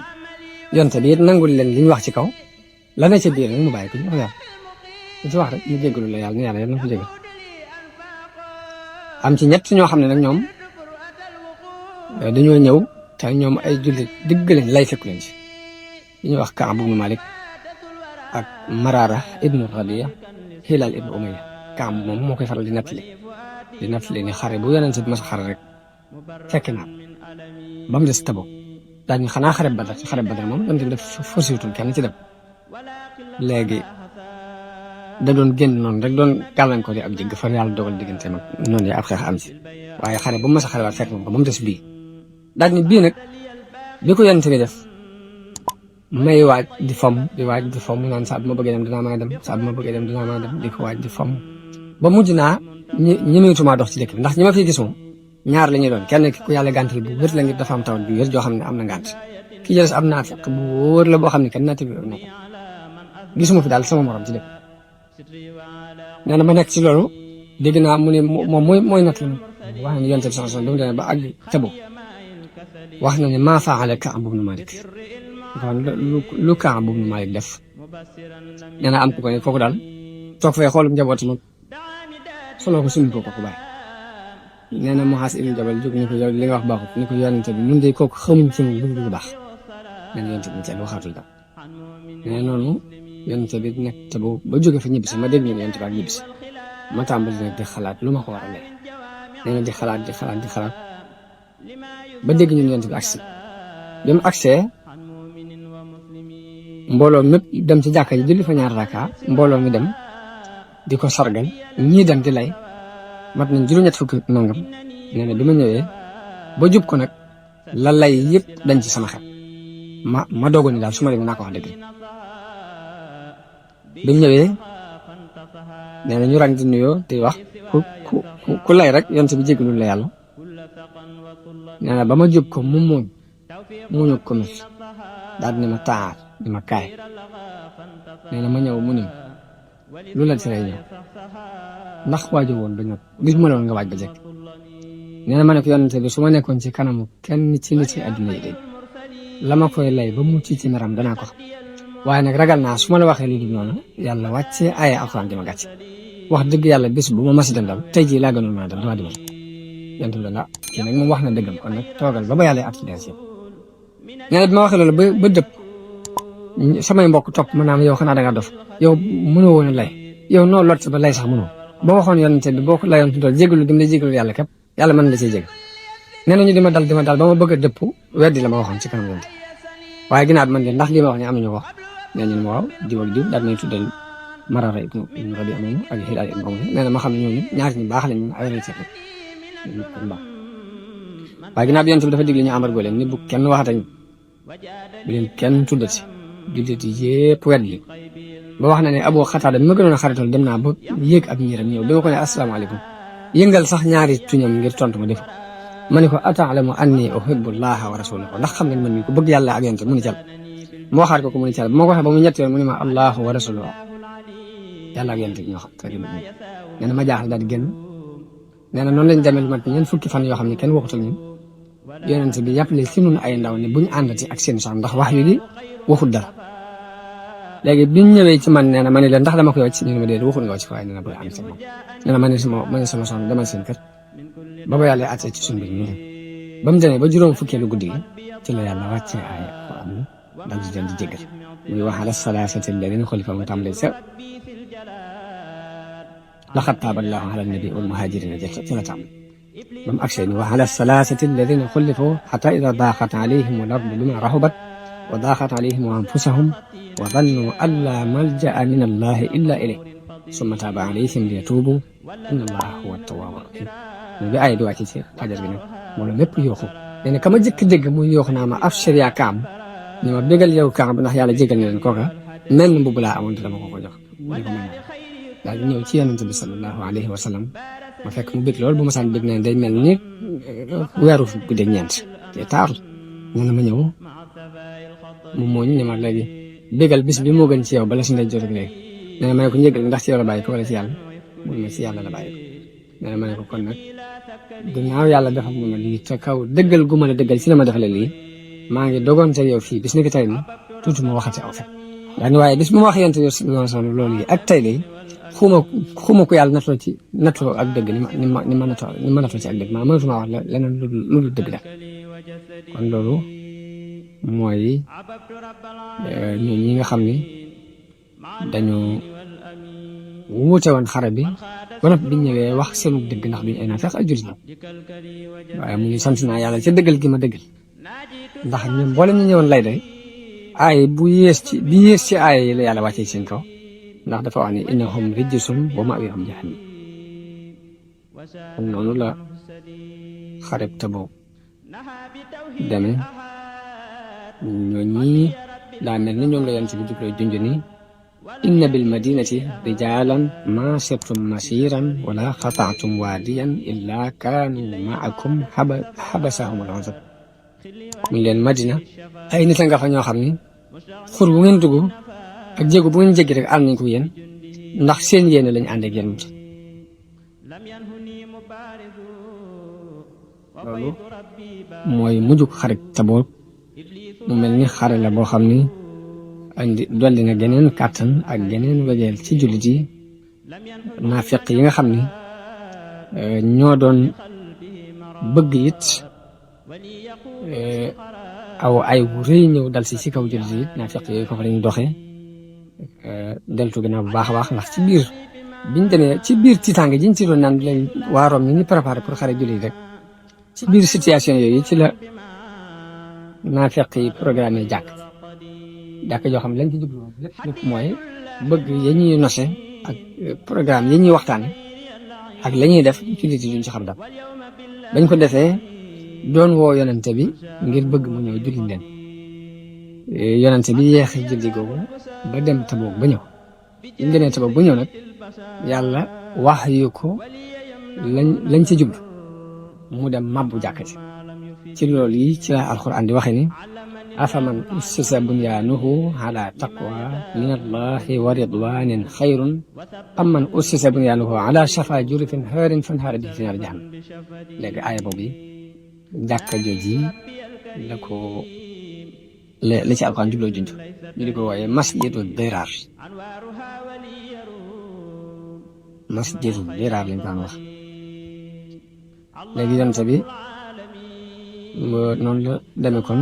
Yonent bi it nangul leen li ñu wax ci kaw la ne ca biir rek mu bàyyi ko ñu wax yàlla ñu ci wax rek ñu jéggalu la yàlla ni yàlla yal na ko jégal am ci ñett ñoo xam ne nag ñoom dañoo ñëw te ñoom ay jullit dëgg lañ lay fekku leen ci li ñuy wax Kaab ibnu Malik ak Marara ibnu Rabiya Hilal ibnu Umayya Kaab moom moo koy faral di nattali ni xare bu Yonent bi mas a xare rek fekk naa ba mu des Tabuk daal ñu xanaa xare Badar moom Yonent bi def forcé wutul kenn ci dem léegi da doon génn noonu rek doon gàllankoor di ab jégg fa yàlla dogal diggante mag noonu ab xeex am ci waaye xare bu mas a xare waat fekk moom ko ba mu des bii daal ni bii nag bi ko Yonent bi def may waaj di fomm naan saa bu ma bëggee dem dinaa mën a dem saa bu ma bëggee dem dinaa mën a dem di ko waaj di fomm ba mujj naa ñemeetuma dox ci dëkk bi ndax ñi ma fi gis moom ñaar la ñuy doon kenn ku yàlla gàntal bu wér la ngir dafa am tawat bu wér joo xam ne am na ngànt ki jëles am naa fekk bu wóor la boo xam ne kenn natt bi na ko gisuma fi daal sama morom ci dëkk nee na ma nekk ci loolu dégg naa mu ne moom mooy natt la wax na ne Yonent bi sallallahu alayhi wasallam dama demee ba àgg Tabuk wax na ne maa faala Kaab ibnu Malik kon lu Kaab ibnu Malik def nee na am ku ko ne kooku daal toog fee xoolum njaboot moom soloo ko summi ko bàyyi nee na Muaaz ibnu Jabal jóg ni ko yow li nga wax baaxut ni ko Yonent bi ñun de kooku xamuñ ci lu baax nee na Yonent bi ci waxaatul daal nee na noonu Yonent bi nekk te ba jóge fa ñibbisi ma dégg ñu ne Yonent bi ak ñibbisi ma tàmbali nag di xalaat lu ma ko war a leer nee na di xalaat ba dégg ñu ne Yonent bi agsi bi mu agsee mbooloo mépp dem ci jàkka ji julli fa ñaar rakka mbooloo mi dem di ko sargal ñii dem di lay mat nañ juróom-ñett fukki nangam nee na bi ma ñëwee ba jub ko nag la lay yëpp dañ ci sama xel ma doogoon ni daal su ma demee naa ko wax dëgg bi mu ñëwee nee na ñu rang di nuyoo di wax ku lay rek Yonent bi jéggalul la yàlla nee na ba ma jub ko mu muñu ko mis daal di ne ma taar di ma kaay nee na ma ñëw mu ne lu la tere ñëw ndax waajo woon ba ñëw gis ma la woon nga waaj ba jekk nee na ma ne ko Yonent bi su ma nekkoon ci kanamu kenn ci nit ci àdduna yi de la ma koy lay ba mucc ci meram danaa ko xam waaye nag ragal naa su ma la waxee lu dul noonu yàlla wàccee aaya alxuraan di ma gàcce wax dëgg yàlla bés bu ma masi dem daal tey jii laa gënoon mën a dem damaa demal Yonent bi la kii nag moom wax na dëggam kon nag toogal ba yàlla at ci des yëpp nee na bi ma waxee loolu ba dëpp samay mbokk topp ma naam yow xanaa dangaa dof yow mënoo woon a lay yow noo lot ba lay sax mënoo boo waxoon Yonent bi boo ko layoon fi dool jégalu gi mu lay jégalu yàlla képp yàlla mën la cee jég nee na ñu di ma dal ba ma bëgg a dëpp weddi la ma waxoon ci kanam Yonent waaye ginnaaw bi man de ndax lii ma wax ne am nañu wax nee ñu ma waaw diw ak diw daal may tuddal Marara ibnu Rabi'a moomu ak Hilaal ibnu Umayya nee na ma xam ne ñooñu ñaar ñu baax lañu ay reeteet rek waaye ginnaaw bi Yonent bi dafa digle ñu embargo leen ni bu kenn waxatañ bu leen kenn tuddati jullit yépp weddi ba wax na ne Abu Xataada bi ma gënoon a xaritool dem naa ba yéeg ab ñiram ñëw bi ma ko ne asalaamaaleykum yëngal sax ñaari tuñam ngir tontu ma def ma ne ko ata'lamu anni uhibbu llaha wa rasulahu ndax xam nga man mi ko bëgg yàlla ak Yonent mu ni cal moo waxaat ko mu ni cal ba ma ko waxee ba mu ñett yoon mu ne ma allahu wa rasuluhu yàlla ak Yonent ñoo xam nee na ma jaaxle daal di génn nee na noonu lañ demee lu mat ñeent fukki fan yoo xam ne kenn waxutul ñun Yonent bi yàppale si nun ay ndaw ne buñ àndati ak seen sax ndax wax yu di waxul dara léegi biñ ñëwee ci man nee na ma ne leen ndax dama koy wàcc ñu ne ma déedéet waxuñ nga wàcc ko waaye nee na bu am sa moom nee na ma ne sama soxna demal seen kër ba ba yàlla àttee ci suñu mbir mi ba mu demee ba juróom fukkeelu guddi gi ci la yàlla wàccee ay am dal di leen di jéggal muy wax ala salaasati alladina xulifa mu tàmbalee sa laqad taaba allahu ala nabi wal muhajirina jëf ci la tàmbale ba mu agsee ni wax ala salaasati alladina xulifu xata ida daaqat alayhim al ardu bima rahubat wa daaqat alayhim anfusahum wa dannu an laa malja'a min allahi illa ilayh summa taaba alayhim liyatuubu inna allaha huwa tawaabu rahim bi ay di wàcc ci fajar gi nag moo la lépp yooxu nee na ka ma jëkk dégg muy yooxu naa ma abshir yaa Kaab ni ma bégal yow Kaab ndax yàlla jégal na leen kooka mel na mbubb laa amoon te dama ko jox ni ko mën daal di ñëw ci yonent bi sallallahu alayhi wa sallam ma fekk mu bég lool bu ma saan bég ne day mel ni weeru guddeeg ñeent te taaru nee na ma ñëw mu mooñ ne ma léegi bégal bis bi moo gën ci yow bala si ndey jot ak léegi nee na ma ne ko njëgal ndax ci yow la bàyyi ko wala ci yàlla mu ne ma ci yàlla la bàyyi ko nee na ma ne ko kon nag ginnaaw yàlla defal nga ma lii te kaw dëggal gu ma la dëggal ci la ma defalee lii maa ngi dogoonte yow fii bis ni ko tey ni tuuti ma waxati aw fet daani waaye bis bu ma wax yente yow loolu yi ak tey lay xuma ko yàlla nattoo ak dëgg ni ma nattoo ci ak dëgg maa mënatuma wax leneen lu dul dëgg la kon loolu mooy ñun ñi nga xam ni dañoo wuute woon xare bi ba noppi biñ ñëwee wax seenu dëgg ndax duñ ay naafeq ay jullit waaye mu ngi sant naa yàlla ca dëggal gi ma dëggal ndax ñun mboolem ñu ñëwoon lay day aay bi yées ci aay yi la yàlla wàccee seen kaw ndax dafa wax ni innahum rijsun wa ma'waahum jahannam kon noonu la xareb Tabuk demee ñooñi daa mel ni ñoom la yan ci bi jubloo junj ni inna bil madinati rijalan ma sirtum masiran wala qata'tum wadiyan illa kaanu ma'akum habasahum al-'uzr mu leen Madina ay nit a nga fa ñoo xam ni xur bu ngeen dugg ak jéego bu ngeen jéggi rek ànd nañ ko yéen ndax seen yéene lañ ànd ak yéen mu loolu mooy mujjug xarit Tabuk mu mel ni xare la boo xam ni andi dolli na geneen kàttan ak geneen wegeel ci jullit yi naafiq yi nga xam ni ñoo doon bëgg it aw ay wu rëy ñëw dal si kaw jullit yi naafiq yooyu foofu lañu doxee deltu ginnaaw bu baax a baax ndax ci biir biñ demee ci biir tiitaange jiñ ci doon naan lañ waa Room ñi ñu préparé pour xare jullit rek ci biir situation yooyu ci la naafiq yi programme jàkk joo xam lañ ci jublu lépp mooy bëgg ya ñuy nose ak programme ya ñuy waxtaane ak la ñuy def jullit yi duñ ci xam dara bañ ko defee doon woo yonente bi ngir bëgg mu ñëw julli leen yonente bi yeexe julli googu ba dem Tabuk ba ñëw ñu demee Tabuk ba ñëw nag yàlla wax yu ko lañ ci jublu mu dem mabbu jàkk ci loolu yi ci la alxuraan di waxe ni afaman ussisa bunyaanuhu ala taqwa min allahi wa ridwanin xayrun am man ussisa bunyaanuhu ala shafa jurufin haarin fanhaara bihi fi naari jahannam léegi aaya boobu jàkka jooji la ko la ci alxuraan jubloo junj ñu di ko wooye masjidu diraar lañ ko wax léegi yonent bi noonu la demee kon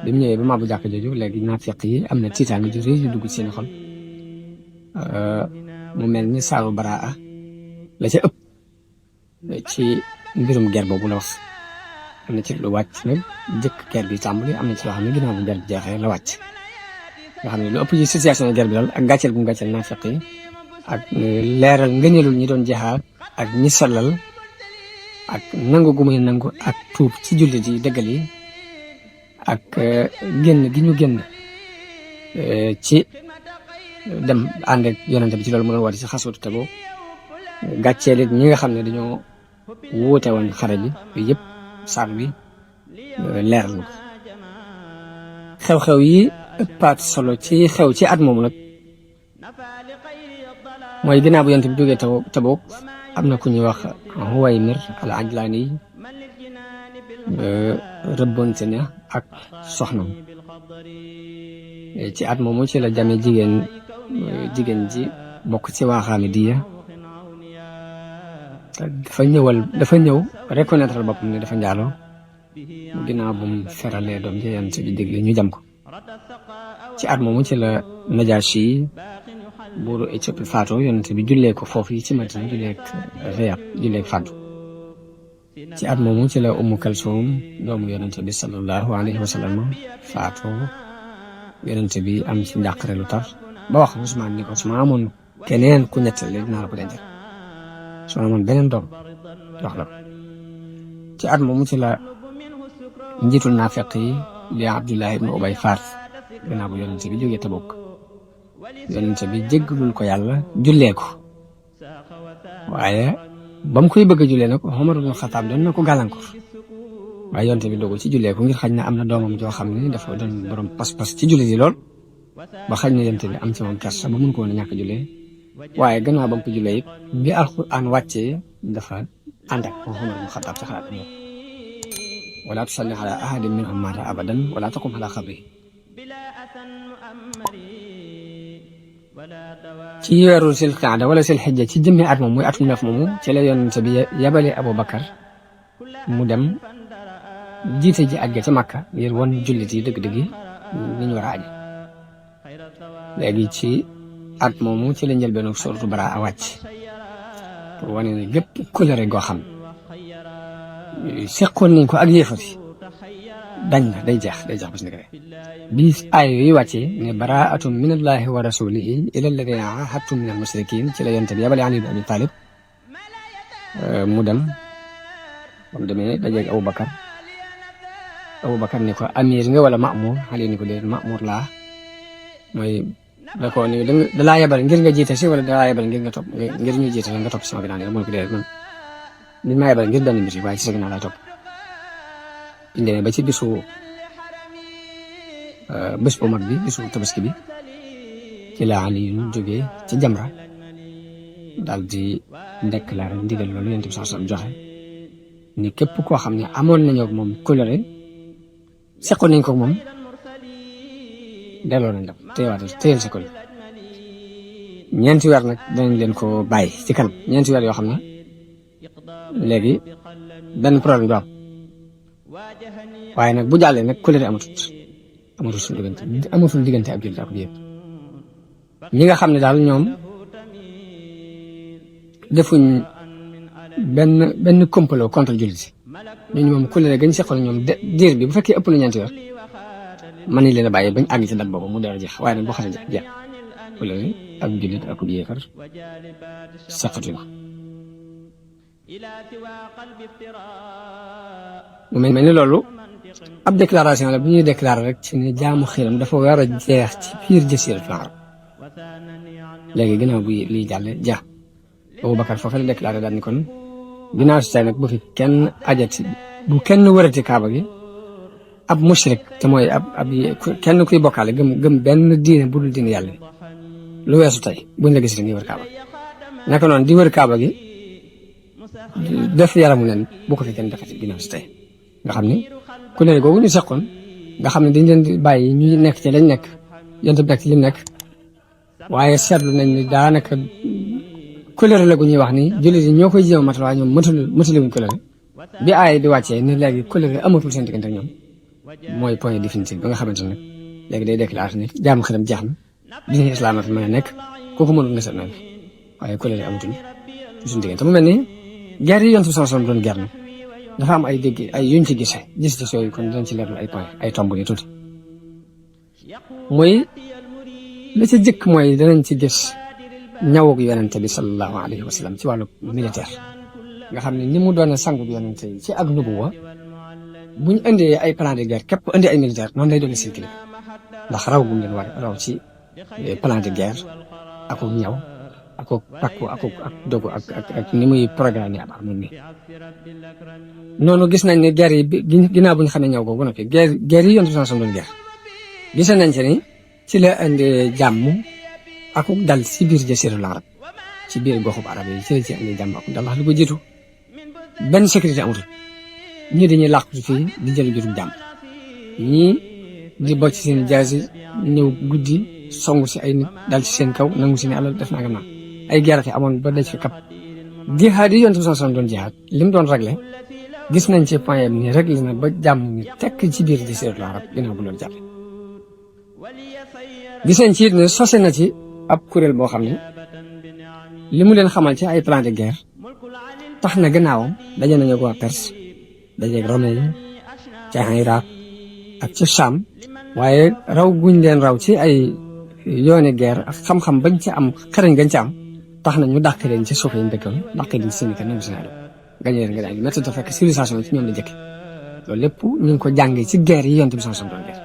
bi mu ñëwee ba mabbu jàkka jooju léegi naafiq yi am na tiitaange ju rëy yu dugg seen xol mu mel ni saaru baraa la ca ëpp ci mbirum ger boobu la wax am na ci lu wàcc nag jëkk ger bi tàmbali am na ci loo xam ne ginnaaw bu ger bi jeexee la wàcc nga xam ne lu ëpp ci situation ger bi daal ak gàcceel bu mu gàcceel naafiq yi ak leeral ngëneelul ñi doon jeexaat ak ñi sellal ak nangu gu muy nangu ak tuub ci jullit yi dëggal yi ak génn gi ñu génn ci dem ànd ak yonente bi ci loolu mu doon woote ci xaswatu Tabuk gàcceel it ñi nga xam ne dañoo wuute woon xare bi yooyu yëpp saar bi leeral na ko xew-xew yi ëppaat solo ci xew ci at moomu nag mooy ginnaaw bu yonente bi jógee Tabuk am na ku ñuy wax Huwaymir al-Ajlaani rëbbonte na ak soxnam ci at moomu ci la jame jigéen ji bokk ci waa Xaamidiya dafa ñëw reconnaître boppam ne dafa njaaloo ginnaaw bu mu feralee doom ji Yonent bi digle ñu jam ko ci at moomu ci la Najaashi buuru Éthiopie faatu Yonent bi jullee ko foofu yi ci Madina jullee faatu ci at moomu ci la Ummu Kalsum doomu Yonent bi sallallahu alayhi wa sallam faatu Yonent bi am ci njàqare lu tar ba wax Usmaan ni ko su ma amoon keneen ku ñetteel dinaa la ko dencal su ma amoon beneen doom jox la ko ci at moomu ci la njiitul naafeq yi li Abdullah ibn Ubay faat gannaaw bu Yonent bi jógee Tabuk Yonent bi jéggalul ko yàlla jullee ko waaye ba mu koy bëgg a jullee nag Umar ibn Xattaab doon na ko gàllankoor waaye Yonent bi dogu ci jullee ko ngir xañ na am na doomam joo xam ne dafa doon borom pas-pas ci jullit yi lool ba xañ na Yonent bi am ci moom kersa ba mun ko woon a ñàkk jullee waaye gannaaw ba mu ko jullee it bi alxuraan wàccee dafa ànd ak Umar ibn Xattaab ci xalaat moom wala tusalli ala ahadin minhum maata abadan wala taqum ala xabrihi ci weeru sil qaada wala sil xijja ci jëmmi at moom muy atum neef moomu ci la Yonent bi yabale Abubakar mu dem jiite ji àgge ca Makka ngir won jullit yi dëgg-dëgg ni ñu war a aje léegi ci at moomu ci la njëlbeenu suuratu Baraa wàcc pour wane ne gépp kóllëre goo xam seqoon nañ ko ak yéefar yi dañ na day jeex bés ni ko bi aay yooyu wàccee ne baraatun min allahi wa rasulihi ila alladina ahadtum min al mushrikin ci la Yonent bi yabale Ali ibn Abi Talib mu dem ba mu demee dajeeg Abubakar ni ko amir nga wala Ma'mur Ali ni ko dee Ma'mur laa mooy da ko ni da laa yabal ngir nga jiite si wala da laa yabal ngir nga topp ngir ñu jiite la nga topp sama ginnaaw mu ne ko dee man li ma yabal ngir benn mbir waaye ci sa ginnaaw laay topp indee ba ci bés bu mag bi bisu tabaski bi ci la Ali yu jógee ci Jamra daal di déclaré ndigal loolu Yonent bi sallallahu alayhi wasallam joxe ni képp koo xam ne amoon nañu ak moom kóllëre seqoon nañ ko moom delloo nañ la téyel sa kóllëre ñeenti weer nag danañ leen ko bàyyi ci kanam ñeenti weer yoo xam ne léegi benn problème du am waaye nag bu jàllee nag kóllëre amatul diggante ab jullit ak bi yëpp ñi nga xam ne daal ñoom defuñ benn complot contre jullit yi ñooñu moom kóllëre gañ seqal ñoom diir bi bu fekkee ëpp na ñeenti weer mën nañ leen a bàyyi bañ àgg ci dat boobu mu dara jeex waaye nag boo xasee jeex kóllëre ak jullit ak bi yéefar seqatuñ ko mu mel ni loolu ab déclaration la bu ñuy déclarer rek ci ne jaamu xiram dafa war a jeex ci biir Jasiiratul Arab léegi ginnaaw bu lii jàlle jeex Abubakar foofu la déclaré daal ni kon ginnaaw si tey nag bu fi kenn ajati bu kenn wërati kaaba gi ab mushrik te mooy ab kenn kuy bokkaale gëm benn diine bu dul diine yàlla lu weesu tey buñ la gis ni wër kaaba gi naka noonu di wër kaaba gi def yaramu nen bu ko fi kenn defati ginnaaw si tey nga xam ni ku ne googu ñu seqoon nga xam ne dañ leen di bàyyi ñu nekk ci lañ nekk Yonent bi nekk ci li nekk waaye seetlu nañ ni daanaka kóllëre la gu ñuy wax ni jullit yi ñoo koy jéem a matal waaye ñoom mataliwuñ kóllëre bi aay di wàccee ni léegi kóllëre amatul seen diggante ñoom mooy point définitif ba nga xamante ne léegi day déclaré ni jaamu xiram jeex na diine islaam fi mën a nekk kooku mënul nga seet na waaye kóllëre amatul ci suñu diggante mu mel ni guerre yi Yonent bi sallallahu alayhi wasallam doon guerre na dafa am ay dégg ay yuñ ci gisee gis-gis yooyu kon dinañ ci leeral ay point ay tomb yi tuuti mooy la ca jëkk mooy danañ ci gis ñawug Yonent bi sallallahu alayhi wa sallam ci wàllu militaire nga xam ne ni mu doon sangu bi Yonent yi ci ak nubuwa buñ indee ay plan de guerre képp indi ay militaire noonu lay doon circulé ndax raw gum leen war raw ci plan de guerre ak ñaw ak takku ak dogu ak ni muy programme ab armée bi noonu gis nañ ne guerre yi ginnaaw bu ñu xamee ñëw googu noppi guerre yi Yonent bi sallallahu alayhi wasallam doon guerre gis nañ ci ni ci la indi jàmm ak dal ci biir Jasiiratul Arab ci biir goxub arab yi ci la ci indi jàmm ak dal ndax li ko jiitu benn sécurité amatul ñii dañuy làqu fii di jël jotug jàmm ñii di bocc seen jaasi ñëw guddi songu si ay nit dal ci seen kaw nangu si ne alal def naa nga naan ay gerte amoon ba daj fi kap jihaad yi yonent bi sallallahu alayhi wasallam doon jihaad li mu doon réglé gis nañ ci point ni réglé na ba jàmm ni tekk ci biir jasiiratul arab ginnaaw bu loolu jàll gis nañ ci it ne sose na ci ab kuréel boo xam ne li mu leen xamal ci ay plan de guerre tax na gannaawam daje nañu ko waa Perse dajeeg Romain yi ci Irak ak ci Cham waaye raw guñ leen raw ci ay yooni guerre ak xam-xam bañ ci am xarañ gañ ci am tax na ñu dàq leen ci suuf yi ñu dëkkoon dàq leen ci seen i nangu seen alal gañe leen nga daal métti dafa fekk civilisation ci ñoom la jëkk loolu lépp ñu ngi ko jàngee ci guerre yi yonent bi sallallahu alayhi wasallam doon guerre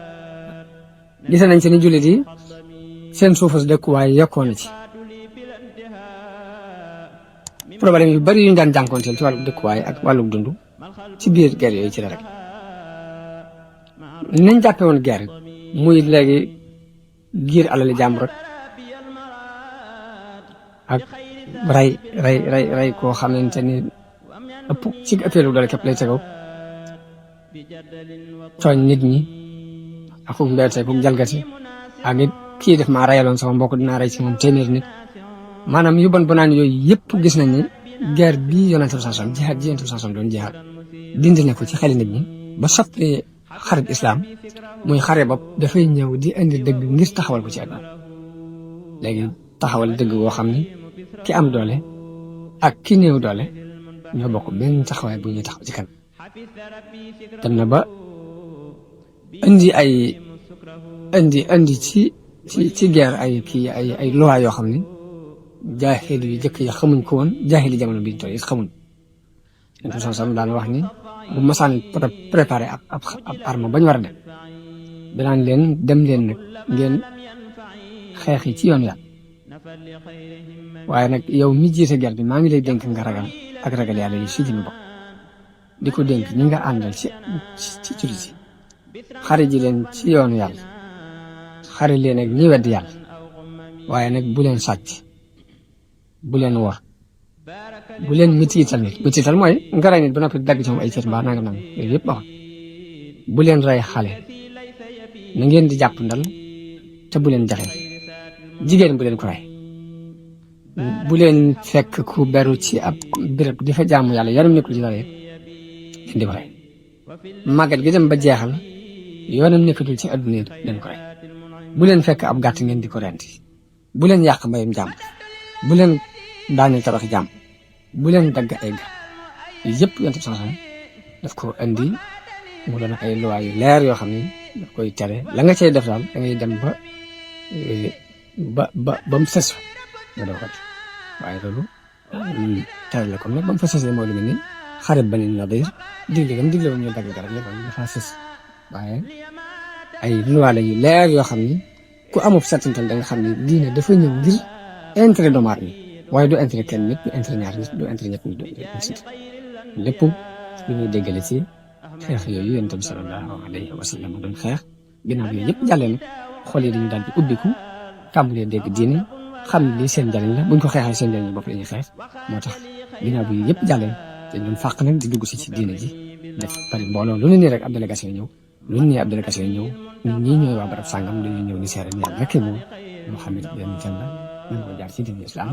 gis nañ ci ni jullit yi seen suufas dëkkuwaay yokkoon na ci problème yu bari yu ñu daan jànkoonteel ci wàllu dëkkuwaay ak wàllu dund ci biir guerre yooyu ci la rek nañ jàppe woon guerre muy léegi giir alali jàmbur ak rey koo xamante ni ëpp ci ëppeelu doole képp lay tegaw tooñ nit ñi ak foofu mbéyte foofu jalgati ak it kii def maa reyaloon sama mbokk dinaa rey ci moom téeméer nit maanaam yu bon bonaan yooyu yëpp gis nañ ni guerre bii yonent bi sallallahu alayhi wasallam jihaad ji yonent bi sallallahu alayhi wasallam doon jihaad dindi na ko ci xeli nit ñi ba soppi xarit islam muy xare bopp dafay ñëw di indi dëgg ngir taxawal ko ci àdduna léegi taxawal dëgg boo xam ni ki am doole ak ki néew doole ñoo bokk benn taxawaay bu ñuy taxaw ci kan dem na ba indi ci guerre ay loi yoo xam ni jaahil yu jëkk yi xamuñ ko woon jaahil yi jamono bi ñu toll it xamuñ yonent bi sallallahu alayhi wasallam daan wax ni bu masaan préparé ab arme bañ war a dem danaan leen dem leen nag ngeen xeex yi ci yoon yàlla waaye nag yow mi jiite guerre bi maa ngi lay dénk nga ragal ak ragal yàlla yi fii ci mu bokk di ko dénk ñi nga àndal ci jullit yi xare ji leen ci yoonu yàlla xare leen ak ñi wedd yàlla waaye nag bu leen sàcc bu leen wor bu leen mitiital nit mitiital mooy nga rey nit ba noppi dagg ci moom ay cër mbaa nangam nangam yooyu yëpp baaxul bu leen rey xale na ngeen di jàpp ndal te bu leen jaxe jigéen bu leen ko rey bu leen fekk ku beru ci ab béréb di fa jaamu yàlla yaram nekkul ci dara yëpp ngeen di ko rey màggat gi dem ba jeexal yoonam nekkatul ci adduna yi leen ko rey bu leen fekk ab gàtt ngeen di ko renti bu leen yàq mbayam jàmm bu leen daaneel tabax jàmm bu leen dagg ay ga yëpp yonent bi sallallahu alayhi wasallam daf ko indi mu doon ay loi yu leer yoo xam ne daf koy tere la nga cay def daal da ngay dem ba mu sës fa nga doo ko def waaye loolu tere la comme nag ba mu fa sësee moo lu mel ni xarit Bani Nadir digle woon ñu dagg garab yëpp dafa sës waaye ay loi la yu leer yoo xam ni ku amul settantal da nga xam ni diine dafa ñëw ngir intérêt doomu aadama waaye du intérêt kenn nit du intérêt ñaar nit du intérêt ñett nit du lépp lu ñuy déggale ci xeex yooyu yonent bi sallallahu alayhi wa sallam doon xeex ginnaaw yooyu yëpp jàllee na xol yi dañu daal di ubbiku tàmbalee dégg diine xam ne lii seen njariñ la buñ ko xeexee seen njariñ bopp la ñuy xeex moo tax ginnaaw bi yëpp jàllee dañ doon fàq nag di dugg si ci diine ji def bari mbooloo lu ne nii rek ab délégation ñëw lu ne nii ab délégation ñëw nit ñi ñooy waa barab sàngam dañuy ñëw ni seere ni yàlla rek moom Muhammad benn kenn la mën ko jaar ci diine islam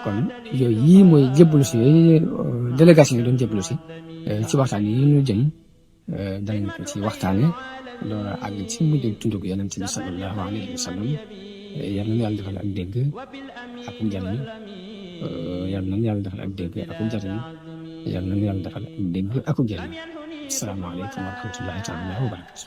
kon yooyu yii mooy jébbalu si yooyu délégation yi doon jébbalu si ci waxtaan yi ñu jëm danañ ko ci waxtaane loolu àgg ci mujj tundug yonent bi sallallahu alayhi wa sallam yal na yàlla defal ak dégg ak njariñ yal na yàlla defal ak dégg ak njariñ yal na yàlla defal ak dégg ak njariñ asalaamaaleykum wa rahmatullahi taala wa barakatu